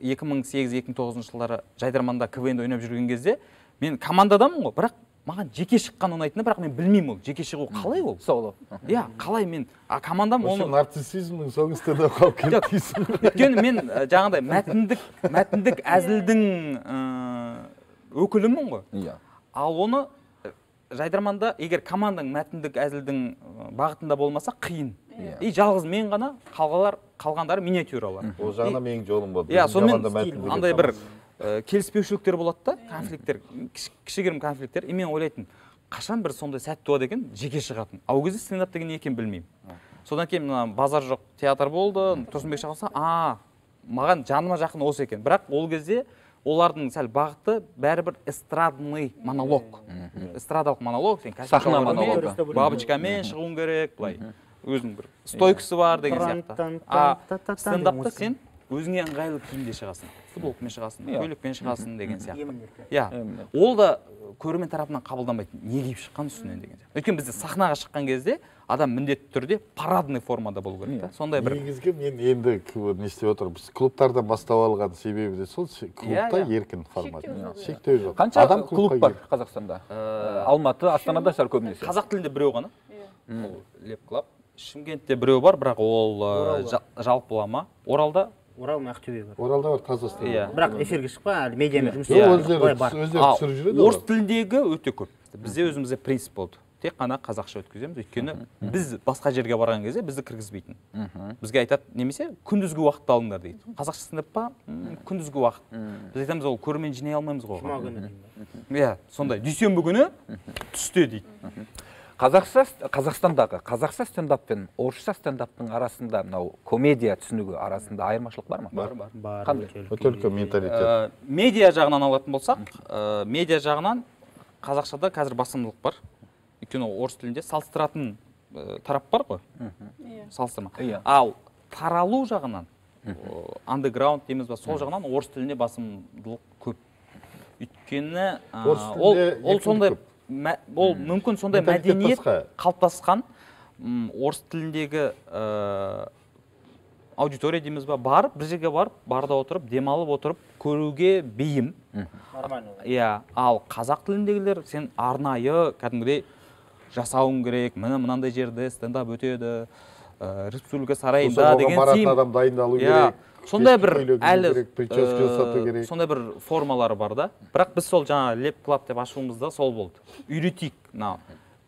2008-2009 жылдары Жайдарманда КВН-де ойнап жүрген кезде мен командадамын ғой, бірақ Маған жеке шыққан ұнайтыны, бірақ мен білмеймін ол жеке шығу қалай ол? Соло. Иә, қалай мен, а командам оны... Нарциссизмнің соңы стендап қалып келді дейсің. Өйткені мен жаңағыдай мәтіндік әзілдің өкілімін ғой. Иә. Ал оны жайдарманда, егер командаң мәтіндік әзілдің бағытында болмаса, қиын. И жалғыз мен ғана, қалғандары миниатюралар. Ол жағынан менің жолым болды. Иә, сонымен андай бір келіспеушіліктер болады да, конфликттер, кішігірім конфликттер. И мен ойлайтын, қашан бір сондай сәт туады екен, жеке шығатын. А ол кезде стендап деген не екенін білмеймін. Содан кейін мына базар жоқ театр болды, Тұрсынбек шақырса, маған жаныма жақын осы екен. Бірақ ол кезде олардың сәл бағыты бәрібір эстрадный монолог. Эстрадалық монолог, сен сахна монологы. Бабочкамен шығуың керек, былай. Өзінің бір стойкасы бар деген сияқты. А стендапта сен өзіңе ыңғайлы киімде шығасың, футболкамен шығасың, көйлекпен шығасың деген сияқты. Иә, ол да көрермен тарапынан қабылданбайды, не киіп шыққан үстінен деген сияқты. Өйткені бізде сахнаға шыққан кезде адам міндетті түрде парадный формада болу керек та. Сондай бір негізгі мен енді не істеп отырмын, біз клубтардан бастап алған себебі де сол, клубта еркін формат, шектеу жоқ. Қанша клуб бар Қазақстанда? Алматы, Астанада шығар көбінесе. Қазақ тілінде біреу ғана. Ол Леп Клаб. Шымкентте біреу бар, бірақ ол жалпылама. Оралда Орал мен Ақтөбе бар. Оралда бар, таза стендап. Бірақ эфирге шықпа, әлі медиамен жұмыс істеп. Өздері түсіріп жүреді. Орыс тіліндегі өте көп. Бізде өзімізде принцип болды. Тек қана қазақша өткіземіз. Өйткені біз басқа жерге барған кезде бізді кіргізбейтін. Бізге айтады, немесе күндізгі уақытта алыңдар дейді. Қазақша стендап па? Күндізгі уақыт. Біз айтамыз, ол көрермен жинай алмаймыз ғой. Жұма күні. Иә, сондай. Дүйсенбі күні түсте дейді. Қазақстандағы қазақша стендап пен орысша стендаптың арасында, мынау комедия түсінігі арасында айырмашылық бар ма? Бар. Бар. Қандай? Өте үлкен менталитет. Медиа жағынан алатын болсақ, медиа жағынан қазақшада қазір басымдылық бар. Өйткені орыс тілінде салыстыратын тарап бар ғой. Салыстырма. Ал таралу жағынан, андеграунд дейміз ба, сол жағынан орыс тілінде басымдылық көп. Өйткені ол сондай ол мүмкін сондай мәдениет қалыптасқан, орыс тіліндегі аудитория дейміз ба, барып, бір жерге барып, барда отырып, демалып отырып, көруге бейім. Нормально. Иә, ал қазақ тіліндегілер сен арнайы кәдімгідей жасауың керек, міне мынандай жерде стендап өтеді, Республика сарайында деген баратын адам дайындалу керек. Сондай бір әлі сондай бір формалары бар да. Бірақ біз сол жаңа Леп Клаб деп ашуымызда сол болды. Үйретейік, мына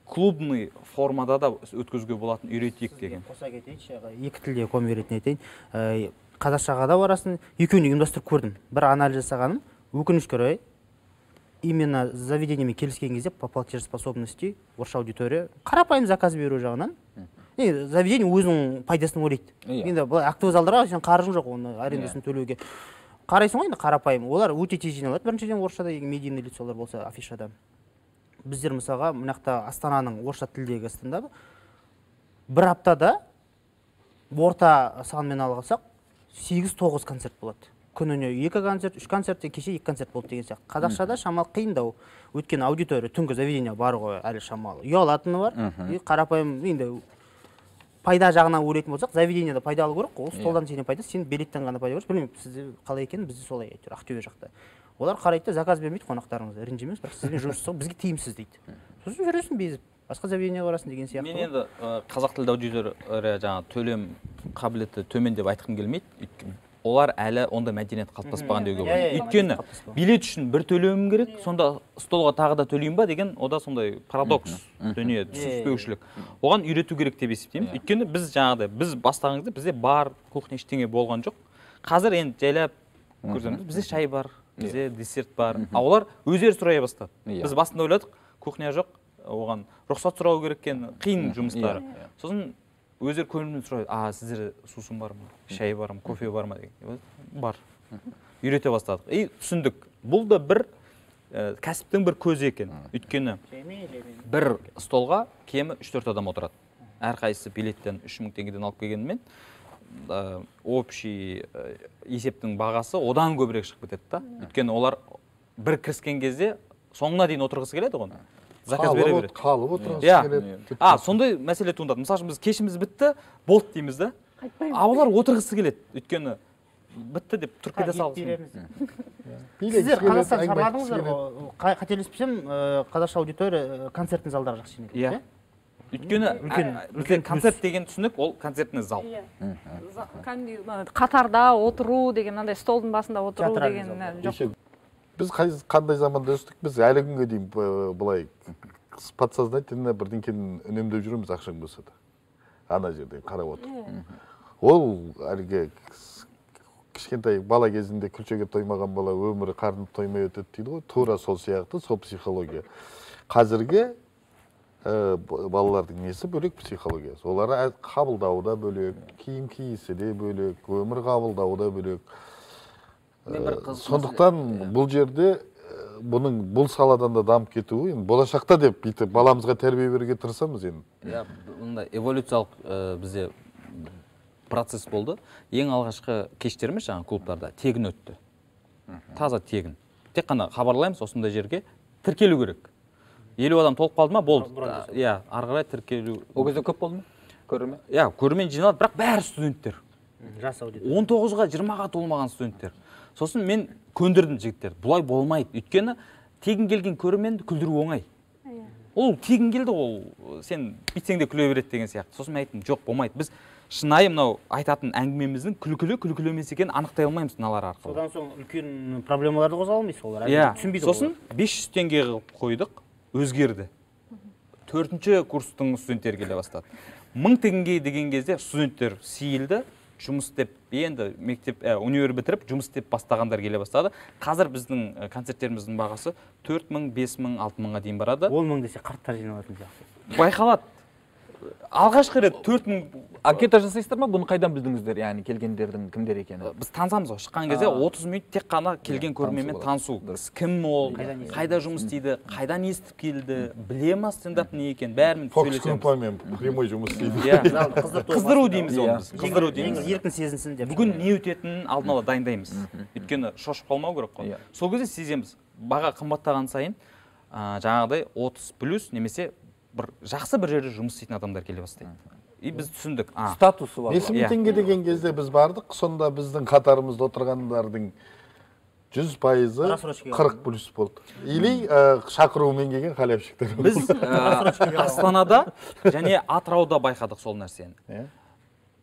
клубный формада да өткізуге болатын үйретейік деген. Қоса кетейінші, екі тілде комедия ретінде айтайын. Қазақшаға да барасың, екеуін ұйымдастырып көрдім. Бір анализ жасағаным, өкінішке орай, именно заведениемен келіскен кезде по платежеспособности орысша аудитория қарапайым заказ беру жағынан заведение өзінің пайдасын ойлайды. Енді былай актовый залдарға сен қаржың жоқ, оны арендасын төлеуге. Қарайсың ғой енді қарапайым. Олар өте тез жиналады. Біріншіден орысшада медийный лицолар болса афишада. Біздер мысалға мына жақта Астананың орысша тілдегі стендабы бір аптада орта санмен алсақ 8-9 концерт болады. Күніне 2 концерт, 3 концерт, кеше 2 концерт болды деген сияқты. Қазақшада шамалы қиындау. Өйткені аудитория түнгі заведение бар ғой, әлі шамалы. Ұялатыны бар. И қарапайым енді пайда жағынан ойлайтын болсақ, заведениеде пайдалы көрік, ол столдан сенен пайда, сен билеттен ғана пайда көресің. Білмеймін, сізде қалай екенін, бізде солай әйтеуір Ақтөбе жақта. Олар қарайды да заказ бермейді қонақтарыңыз, ренжімеңіз, бірақ сізбен жұмыс жасау бізге тиімсіз дейді. Сосын жүресің безіп, басқа заведениеге барасың деген сияқты. Мен енді қазақ тілді аудитория жаңа төлем қабілеті төмен деп айтқым келмейді. Олар әлі ондай мәдениет қалыптаспаған деуге болады. Өйткені билет үшін бір төлеуім керек, сонда столға тағы да төлеймін ба деген, ода сондай парадокс дүние, түсініспеушілік. Оған үйрету керек деп есептеймін. Өйткені біз жаңағыдай, біз бастаған кезде бізде бар, кухня ештеңе болған жоқ. Қазір енді жайлап көрсеміз, бізде шай бар, бізде десерт бар. А олар өздері сұрай бастады. Біз басында ойладық, кухня жоқ, оған рұқсат сұрау керек екен, қиын жұмыстары. Сосын өздері көңілінен сұрайды, а сіздерде сусын бар ма, шай бар ма, кофе бар ма деген. Бар. Үйрете бастадық. И түсіндік. Бұл да бір кәсіптің бір көзі екен. Өйткені бір столға кемі 3-4 адам отырады. Әрқайсысы билеттен 3000 теңгеден алып келгенімен общий есептің бағасы одан көбірек шығып кетеді да. Өйткені олар бір кіріскен кезде соңына дейін отырғысы келеді ғой. Заказ бере береді. Қалып отырғысы келеді. А, сондай мәселе туындады. Мысалы үшін біз кешіміз бітті, болды дейміз да. А олар отырғысы келеді. Өйткені Бітті деп тұрып кете салғысы. Сіздер Қазақстан шарладыңыздар ғой. Қателеспесем, қазақша аудитория концертный залдарға жақсы жинайды. Иә. Өйткені үлкен концерт деген түсінік, ол концертный зал. Қатарда отыру деген, мынандай столдың басында отыру деген жоқ. Біз қандай заманда өстік, біз әлі күнге дейін былай подсознательно бірдеңкені үнемдеп жүреміз, ақшаң болса да. Ана жерден қарап отыр. Ол әлгі кішкентай бала кезінде күлшеге тоймаған бала өмірі қарны тоймай өтеді дейді ғой. Тура сол сияқты, сол психология. Қазіргі балалардың несі бөлек психологиясы. Олар қабылдауы да бөлек, киім киісі де бөлек, өмір қабылдауы да бөлек. Сондықтан бұл жерде бұның бұл саладан да дамып кетуі, енді болашақта деп бүйтіп баламызға тәрбие беруге тырысамыз енді. Иә, бұндай эволюциялық бізде процесс болды. Ең алғашқы кештеріміз жаңа клубтарда тегін өтті. Таза тегін. Тек қана хабарлаймыз, осындай жерге тіркелу керек. 50 адам толып қалды ма, болды. Иә, ары қарай тіркелу. Ол кезде көп болды ма? Көрермен? Иә, көрермен жиналды, бірақ бәрі студенттер. Жас аудитория. 19-ға, 20-ға толмаған студенттер. Сосын мен көндірдім жігіттерді. Бұлай болмайды. Өйткені тегін келген көрерменді күлдіру оңай. Ол тегін келді, ол сен бүйтсең де күле береді деген сияқты. Сосын мен айттым, жоқ, болмайды. Біз шынайы мынау айтатын әңгімеміздің күлкілі, күлкілі емес екенін анықтай алмаймыз мыналар арқылы. Содан соң үлкен проблемаларды қозғала алмайсыз олар. Иә. Түсінбейді. Сосын 500 теңге қылып қойдық, өзгерді. 4-ші курстың студенттері келе бастады. 1000 теңге деген кезде студенттер сейілді, жұмыс істеп, енді мектеп, универ бітіріп, жұмыс істеп бастағандар келе бастады. Қазір біздің концерттеріміздің бағасы 4000, 5000, 6000-ға дейін барады. 10000 десе қарттар жиналатын сияқты. Байқалады. Алғашқы рет 4000. Анкета жасайсыздар ма? Бұны қайдан білдіңіздер? Яғни келгендердің кімдер екені? Біз танысамыз ғой. Шыққан кезде 30 минут тек қана келген көрерменмен танысу. Кім ол, қайда жұмыс істейді, қайдан естіп келді, біле ма стендап не екен, бәрімен Фокус сөйлесеміз. Группамен прямой жұмыс істейді. Қыздыру дейміз оны біз. Қыздыру дейміз. Еркін сезінсін деп. Бүгін не өтетінін алдын ала дайындаймыз. Өйткені шошып қалмау керек қой. Сол кезде сеземіз. Баға қымбаттаған сайын жаңағыдай 30 плюс немесе бір жақсы бір жерде жұмыс істейтін адамдар келе бастайды. И біз түсіндік. Статусы бар. 5000 теңге деген кезде біз бардық, сонда біздің қатарымызда отырғандардың 100%-ы 40 плюс болды. Или шақырумен келген халявщиктер. Біз Астанада және Атырауда байқадық сол нәрсені.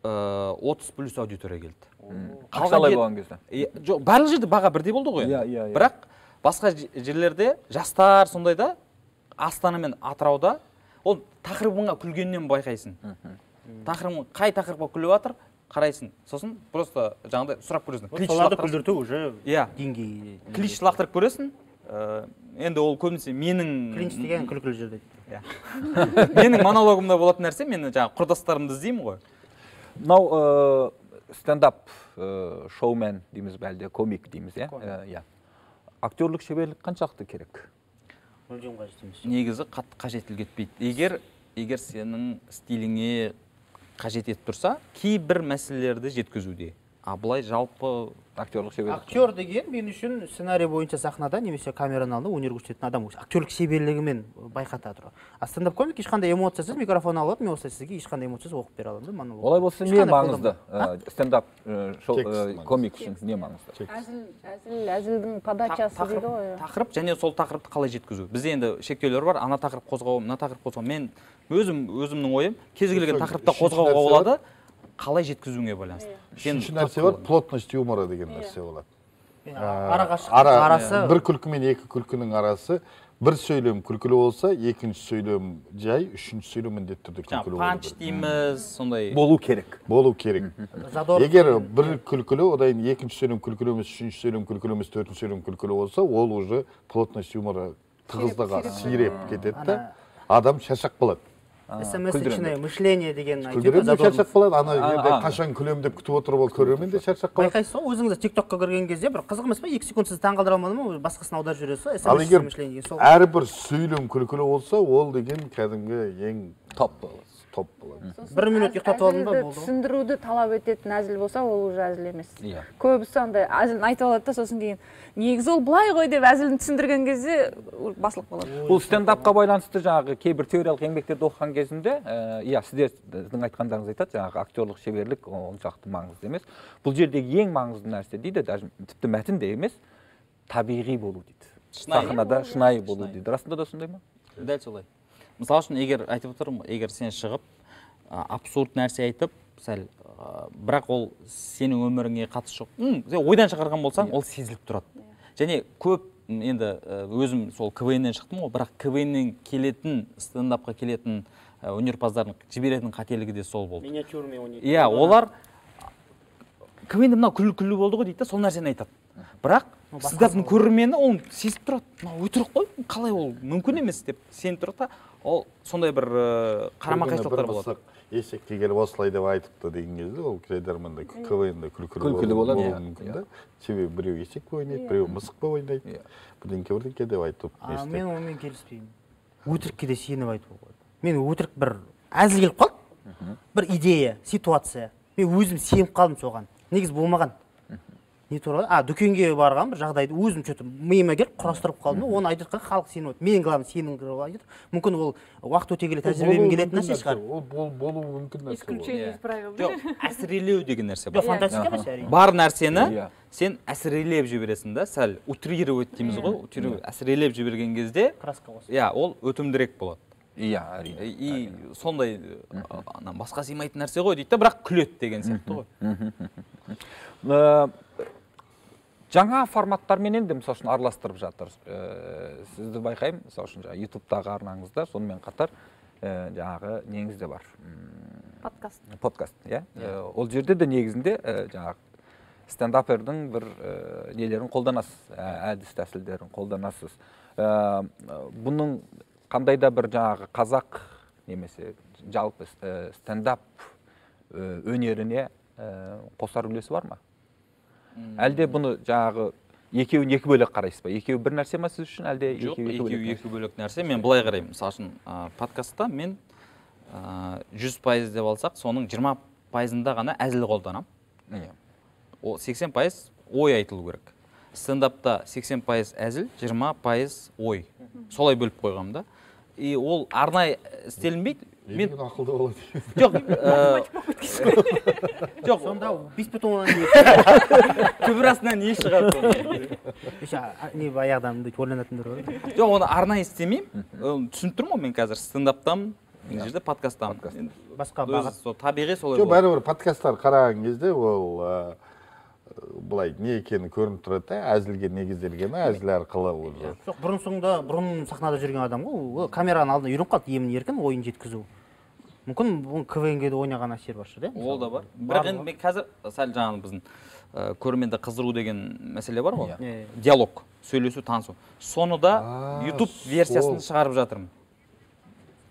30 плюс аудитория келді. Ақшалай болған кезде. Жоқ, барлық жерде баға бірдей болды ғой. Бірақ басқа жерлерде жастар сондайда Астана мен Атырауда ол тақырыбыңа күлгеннен байқайсың. Тақырыбың қай тақырыпқа күліп жатыр, қарайсың. Сосын просто жаңағыдай сұрап көресің. Соларды күлдірту уже деңгей. Клич лақтырып көресің. Енді ол көбінесе менің клинч деген күлкілі жерде. Менің монологымда болатын нәрсе, мен жаңағы құрдастарымды іздеймін ғой. Мынау стендап шоумен дейміз бе, әлде комик дейміз, иә? Актерлік шеберлік қаншалықты керек? Мүлдем қажет емес. Негізі қатты қажеттілік етпейді. Егер сенің стиліңе қажет етіп тұрса, кейбір мәселелерді жеткізуде. А былай жалпы актерлік шеберлік. Актер деген мен үшін сценарий бойынша сахнада немесе камераның алдында өнер көрсететін адам. Актерлік шеберлігімен байқата тұр. А стендап комик ешқандай эмоциясыз микрофон алып, мен осылай сізге ешқандай эмоциясыз оқып бере аламын да монолог. Олай болса не маңызды? Стендап комик үшін не маңызды? Әзілдің подачасы дейді ғой. Тақырып және сол тақырыпты қалай жеткізу. Бізде енді шектеулер бар. Ана тақырып қозғау, мына тақырып қозғау. Мен өзімнің ойым, кез келген тақырыпта қозғауға болады. Қалай жеткізуіңе байланысты. Үшінші нәрсе бар, плотность юмора деген нәрсе болады. Арасы бір күлкі мен екі күлкінің арасы, бір сөйлем күлкілі болса, екінші сөйлем жай, үшінші сөйлем міндетті түрде күлкілі болу керек. Панч дейміз, сондай. Болу керек. Болу керек. Егер бір күлкілі, одан кейін екінші сөйлем күлкілі емес, үшінші сөйлем күлкілі емес, төртінші сөйлем күлкілі болса, ол уже плотность юмора тығыздығы сиреп кетеді да, адам шаршап қалады. СМС-чное мышление деген айтады. Шаршап қалады, ана жерде қашан күлем деп күтіп отырып ол көрермен де шаршап қалады. Байқайсыз ғой, өзіңіз TikTok-қа кірген кезде бір қызық емес па, 2 секунд сізді таңғалдыра алмады ма, басқасын аударып жібересіз. Ал егер әрбір сөйлем күлкілі болса, ол деген кәдімгі ең топ Топ болады. Бір минут ұйықтатып алдым ба, болды. Түсіндіруді талап ететін әзіл болса, ол уже әзіл емес. Көбісі андай әзілін айтып алады да, сосын кейін негізі ол былай ғой деп әзілін түсіндірген кезде басылып қалады. Бұл стендапқа байланысты жаңағы кейбір теориялық еңбектерді оқыған кезімде, иә, сіздердің айтқандарыңыз айтады, жаңағы актерлық шеберлік оншалықты маңызды емес. Бұл жердегі ең маңызды нәрсе дейді, даже тіпті мәтін де емес, табиғи болу дейді. Сахнада шынайы болу дейді. Расында да сондай ма? Дәл солай. Мысалы үшін, егер айтып отырмын, егер сен шығып абсурд нәрсе айтып, сәл, бірақ ол сенің өміріңе қатысы жоқ, сен ойдан шығарған болсаң, ол сезіліп тұрады. Және көп, енді өзім сол КВН-нен шықтым ғой, бірақ КВН-нен келетін, стендапқа келетін өнерпаздардың жіберетін қателігі де сол болды. Миниатюрный ойнайды. Иә, олар КВН-де мынау күлкілі болды ғой дейді да, сол нәрсені айтады. Бірақ стендаптың көрермені оны сезіп тұрады. Мынау өтірік қой, қалай ол мүмкін емес деп сеніп тұрады да, ол сондай бір қарама-қайшылықтар болады. Есекке келіп осылай деп айтыпты деген кезде, ол жайдарманда КВН-де күлкілі болуы мүмкін да. Себебі біреу есек болып ойнайды, біреу мысық болып ойнайды, бірдеңке деп айтып. Мен онымен келіспеймін. Өтірікке де сеніп айтуға болады. Мен өтірік бір әзіл келіп қалды, бір идея, ситуация. Мен өзім сеніп қалдым соған. Негізі болмаған. Не туралы? Дүкенге барған бір жағдайды өзім что-то миыма келіп құрастырып қалдым. Оны айтып жатқан халық сеніп отыр. Мен главное сенім айтып. Мүмкін ол уақыт өте келе тәжірибемен келетін нәрсе шығар. Ол болуы мүмкін нәрсе. Исключение из правил. Жоқ, әсірелеу деген нәрсе бар. Жоқ, фантастика емес әрине. Бар нәрсені сен әсірелеп жібересің да, сәл утрировать дейміз ғой, утрировать, әсірелеп жіберген кезде краска қосып. Иә, ол өтімдірек болады. Иә, әрине. И сондай басқа сыймайтын нәрсе ғой дейді да, бірақ күледі деген сияқты ғой. Жаңа форматтармен енді мысалы үшін араластырып жатыр. Сізді байқаймын, мысалы үшін жаңа YouTube-тағы арнаңызда, сонымен қатар жаңағы неңіз де бар. Подкаст. Подкаст, иә. Ол жерде де негізінде жаңағы стендапердің бір нелерін қолданасыз, әдіс тәсілдерін қолданасыз. Бұның қандай да бір жаңағы қазақ немесе жалпы стендап өнеріне қосар үлесі бар ма? Әлде бұны жаңағы екеуін екі бөлек қарайсыз ба? Екеуі бір нәрсе ма сіз үшін, әлде екеуі екі бөлек нәрсе? Мен былай қараймын. Мысалы үшін, подкастта мен 100% деп алсақ, соның 20%-ында ғана әзіл қолданамын. О 80% ой айтылу керек. Стендапта 80% әзіл, 20% ой. Солай бөліп қойғанмын да. И ол арнайы істелінбейді. Мен ақылды болады. Жоқ, жоқ, сонда 5,2. Түбір астынан не шығады сонда? Еще не баяғыдан бүйтіп ойланатындар бар. Жоқ, оны арнайы істемеймін. Түсініп тұрмын ғой, мен қазір стендаптамын, мына жерде подкасттамын. Басқа бағыт. Сол табиғи солай болады. Жоқ, бәрібір подкасттар қараған кезде ол былай не екені көрініп тұрады да, әзілге негізделгені, әзіл арқылы уже. Жоқ, бұрын соңда, бұрын сахнада жүрген адам ғой, ол камераның алдына үйреніп қалды, емін еркін ойын жеткізу. Мүмкін бұл КВН-ге де ойнаған әсер бар шығар, иә? Ол да бар. Бірақ енді мен қазір сәл жаңағы біздің көрерменді қыздыру деген мәселе бар ғой. Диалог, сөйлесу, танысу. Соны да YouTube версиясын шығарып жатырмын.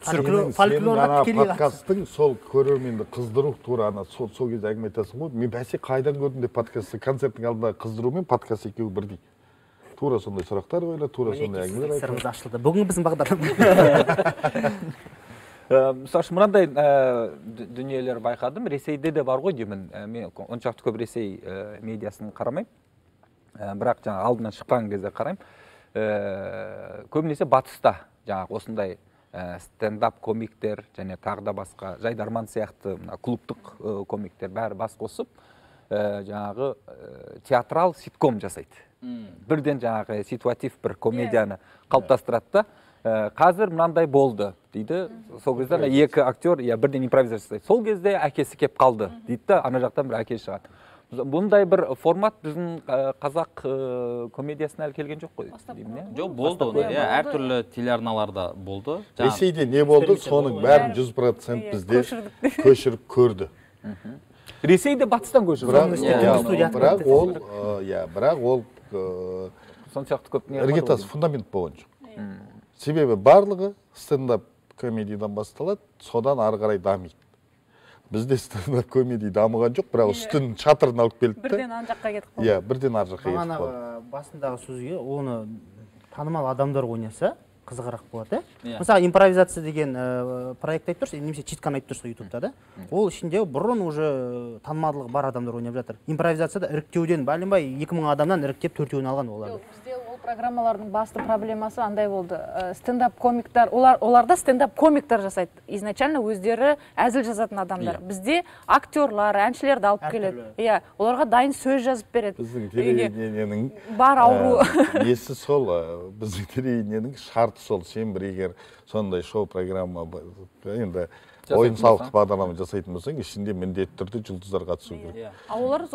Фольклорға тікелей подкасттың сол көрерменді қыздыру тура ана сол кезде әңгіме айтасың ғой. Мен бәсе қайдан көрдім деп подкастты, концерттің алдында қыздыру мен подкаст екеуі бірдей. Тура сондай сұрақтар қойылады, тура сондай әңгімелер айтылады. Сырымыз ашылды. Бүгін біздің бағдарлама. Мысалы үшін мынандай дүниелер байқадым. Ресейде де бар ғой деймін. Мен оншалықты көп Ресей медиасын қарамаймын. Бірақ жаңа алдынан шыққан кезде қараймын. Көбінесе батыста жаңағы осындай стендап комиктер және тағы да басқа жайдарман сияқты мына клубтық комиктер бәрі бас қосып жаңағы театрал ситком жасайды. Бірден жаңағы ситуатив бір комедияны қалыптастырады да. Қазір мынандай болды дейді. Сол кезде екі актер бірден импровизация жасайды. Сол кезде әкесі кеп қалды дейді да, ана жақтан бір әке шығады. Бұндай бір формат біздің қазақ комедиясына әлі келген жоқ қой деймін, иә? Жоқ, болды оны, иә, әртүрлі телеарналарда болды. Ресейде не болды, соның бәрін 100% бізде көшіріп көрді. Ресейде батыстан көшіріп. Бірақ ол, бірақ ол соншалықты көп не іргетас, фундамент болған жоқ. Себебі барлығы стендап комедиядан басталады, содан ары қарай дамиды. Бізде стендап комедия дамыған жоқ, бірақ үстін шатырын алып келді. Бірден ан жаққа кетіп қалды. Иә, бірден ар жаққа кетіп қалды. Бағанағы басындағы сөзге оны танымал адамдар ойнаса, Қызығырақ болады, иә? Мысалы, импровизация деген проект айтып тұрсыз, немесе читканы айтып тұрсыз ютубта да. Ол ішінде бұрын уже танымалдығы бар адамдар ойнап жатыр. Импровизацияда іріктеуден бәленбай 2000 адамнан іріктеп төртеуін алған оларды. Бізде ол программалардың басты проблемасы андай болды. Стендап комиктар, оларда стендап комиктар жасайды. Изначально өздері әзіл жазатын адамдар. Бізде актерлар, әншілерді алып келеді. Иә, оларға дайын сөз жазып береді. Біздің телевидениенің бар ауру. Несі сол, біздің телевидениенің шарты сол. Сен бір егер сондай шоу программа, енді ойын сауықтық бағдарлама жасайтын болсаң, ішінде міндетті түрде жұлдыздар қатысу керек.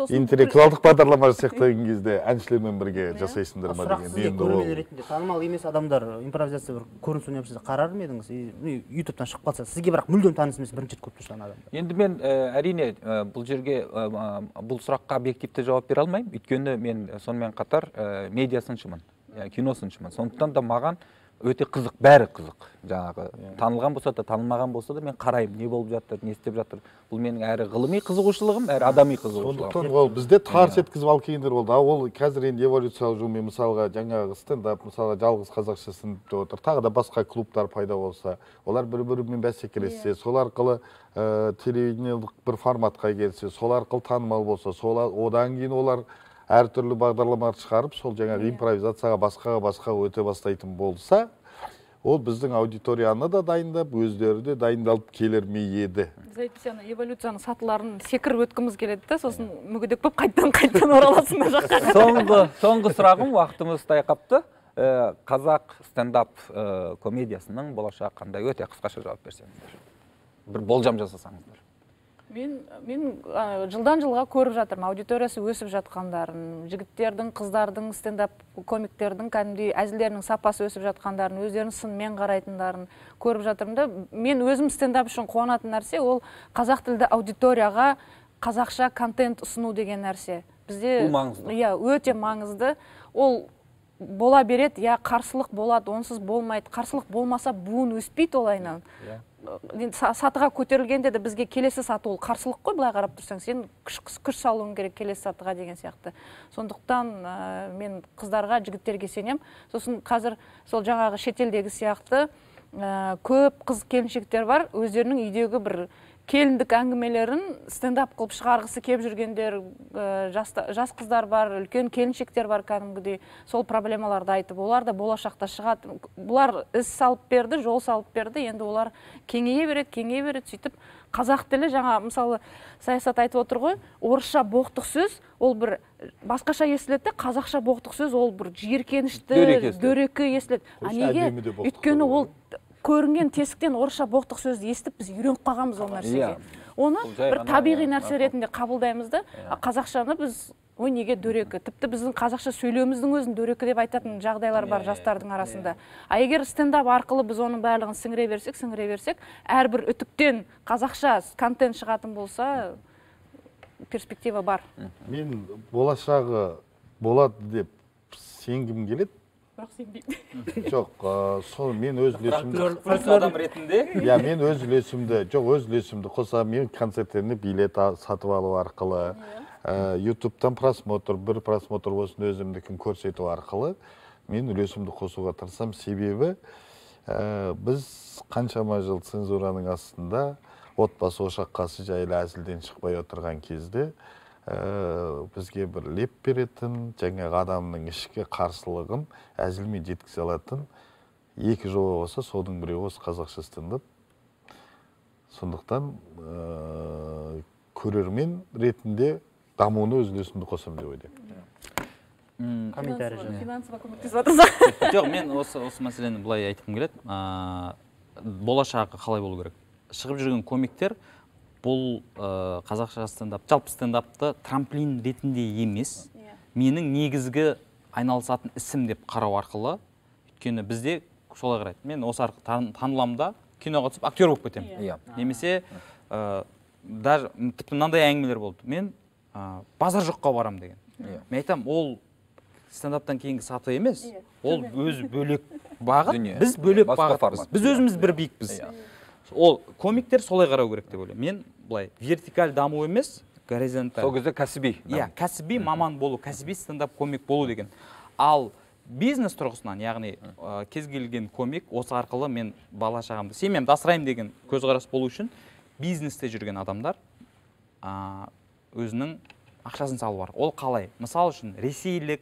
Интеллектуалдық бағдарлама жасайтын кезде әншілермен бірге жасайсыңдар ма деген. Сұрақ сізге көрермен ретінде танымал емес адамдар импровизация бір көрініс ойнап сіз қарар ма едіңіз? Ютубтан шығып қалса, сізге бірақ мүлдем таныс емес бірінші рет көріп тұрған адамдар. Енді мен әрине бұл жерге бұл сұраққа объективті жауап бере алмаймын. Өйткені мен сонымен қатар медиа сыншымын, кино сыншымын. Сондықтан да маған өте қызық, бәрі қызық. Жаңағы танылған болса да, танылмаған болса да мен қараймын, не болып жатыр, не істеп жатыр. Бұл менің әрі ғылыми қызығушылығым, әрі адами қызығушылығым. Сондықтан ол бізде тарс еткізіп алып келгендер болды. Ол қазір енді эволюциялық жолмен мысалға жаңағы стендап, мысалға жалғыз қазақша стендап деп отыр. Тағы да басқа клубтар пайда болса, олар бір-бірімен бәсекелессе, сол арқылы телевидениелік бір форматқа келсе, сол арқылы танымал болса, сол одан кейін олар әртүрлі бағдарламалар шығарып, сол жаңағы импровизацияға басқаға өте бастайтын болса, ол біздің аудиторияны да дайындап, өздері де дайындалып келер ме еді. Біз әйтпесе ана эволюцияның сатыларын секіріп өткіміз келеді да, сосын мүгедек болып қайтадан ораласың мына жаққа. Соңғы сұрағым, уақытымыз тайқапты. Қазақ стендап комедиясының болашағы қандай? Өте қысқаша жауап берсеңіздер. Бір болжам жасасаңыздар. Мен жылдан жылға көріп жатырмын, аудиториясы өсіп жатқандарын, жігіттердің, қыздардың, стендап комиктердің кәдімгідей әзілдерінің сапасы өсіп жатқандарын, өздерінің сынмен қарайтындарын көріп жатырмын да. Мен өзім стендап үшін қуанатын нәрсе ол қазақ тілді аудиторияға қазақша контент ұсыну деген нәрсе. Бізде бұл маңызды. Иә, өте маңызды. Ол бола береді, иә, қарсылық болады, онсыз болмайды. Қарсылық болмаса буын өспейді ол айнан. Сатыға көтерілгенде де бізге келесі саты ол қарсылық қой, былай қарап тұрсаң, сен күш салуың керек келесі сатыға деген сияқты. Сондықтан мен қыздарға, жігіттерге сенем. Сосын қазір сол жаңағы шетелдегі сияқты көп қыз келіншектер бар, өздерінің үйдегі бір келіндік әңгімелерін стендап қылып шығарғысы кеп жүргендер, жас қыздар бар, үлкен келіншектер бар кәдімгідей, сол проблемаларды айтып, олар да болашақта шығады. Бұлар іс салып берді, жол салып берді, енді олар кеңейе береді, кеңейе береді, сөйтіп қазақ тілі жаңа, мысалы, саясат айтып отыр ғой, орысша боқтық сөз, ол бір басқаша естіледі, қазақша боқтық сөз, ол бір жиіркенішті, дөрекі естіледі. А неге? Өйткені ол көрінген тесіктен орысша боқтық сөзді естіп, біз үйреніп қалғанбыз ол нәрсеге. Оны бір табиғи нәрсе ретінде қабылдаймыз да, қазақшаны біз, ой, неге дөрекі? Тіпті біздің қазақша сөйлеуіміздің өзін дөрекі деп айтатын жағдайлар бар жастардың арасында. А егер стендап арқылы біз оның барлығын сіңіре берсек, сіңіре берсек, әрбір үтіктен қазақша контент шығатын болса, перспектива бар. Мен болашағы болады деп сенгім келеді. Бірақ сенбеймін. Жоқ, сол мен өз үлесімді адам ретінде. Иә, мен өз үлесімді, жоқ, өз үлесімді қоса мен концерттеріне билет сатып алу арқылы, ютубтан просмотр, бір просмотр болсын өзімдікін көрсету арқылы мен үлесімді қосуға тырысамын. Себебі біз қаншама жыл цензураның астында отбасы ошақ қасы жайлы әзілден шықпай отырған кезде бізге бір леп беретін, жаңағы адамның ішкі қарсылығын әзілмен жеткізе алатын екі жоба болса, соның біреуі осы қазақша стендап. Сондықтан көрермен ретінде дамуына өз үлесімді қосамын деп ойлаймын. Комментарий жазып. Финансово көмектесіп жатырсың. Жоқ, мен осы мәселені былай айтқым келеді. Болашағы қалай болу керек? Шығып жүрген комиктер бұл қазақша стендап, жалпы стендапты трамплин ретінде емес, менің негізгі айналысатын ісім деп қарау арқылы, өйткені бізде солай қарайды. Мен осы арқылы таныламын да, киноға түсіп актер болып кетемін. Немесе даже тіпті мынандай әңгімелер болды. Мен базар жоққа барам деген. Мен айтамын, ол стендаптан кейінгі саты емес, ол өзі бөлек бағыт, біз бөлек бағытпыз. Біз өзіміз бір биікпіз. Ол комиктер солай қарау керек деп ойлаймын. Мен былай вертикаль даму емес, горизонталь. Сол кезде кәсіби. Иә, кәсіби маман болу, кәсіби стендап комик болу деген. Ал Бизнес тұрғысынан, яғни кез келген комик осы арқылы мен бала шағамды, семьямды асыраймын деген көзқарас болу үшін бизнесте жүрген адамдар өзінің ақшасын салу бар. Ол қалай? Мысал үшін, ресейлік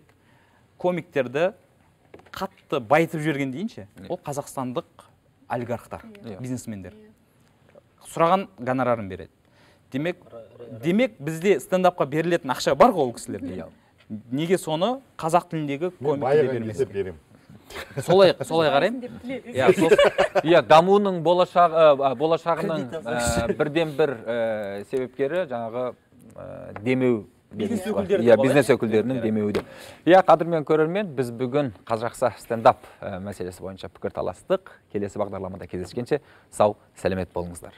комиктерді қатты байытып жіберген дейінші, ол қазақстандық олигархтар, бизнесмендер. Сұраған гонорарын береді. Демек бізде стендапқа берілетін ақша бар ғой ол кісілерде. Неге соны қазақ тіліндегі комикке бермеске? Солай қараймын. Иә, дамуының болашағының бірден бір себепкері жаңағы демеу. Бизнес өкілдері. Иә, бизнес өкілдерінің демеуі де. Иә, қадірмен көрермен, біз бүгін қазақша стендап мәселесі бойынша пікір таластық. Келесі бағдарламада кездескенше сау, сәлемет болыңыздар.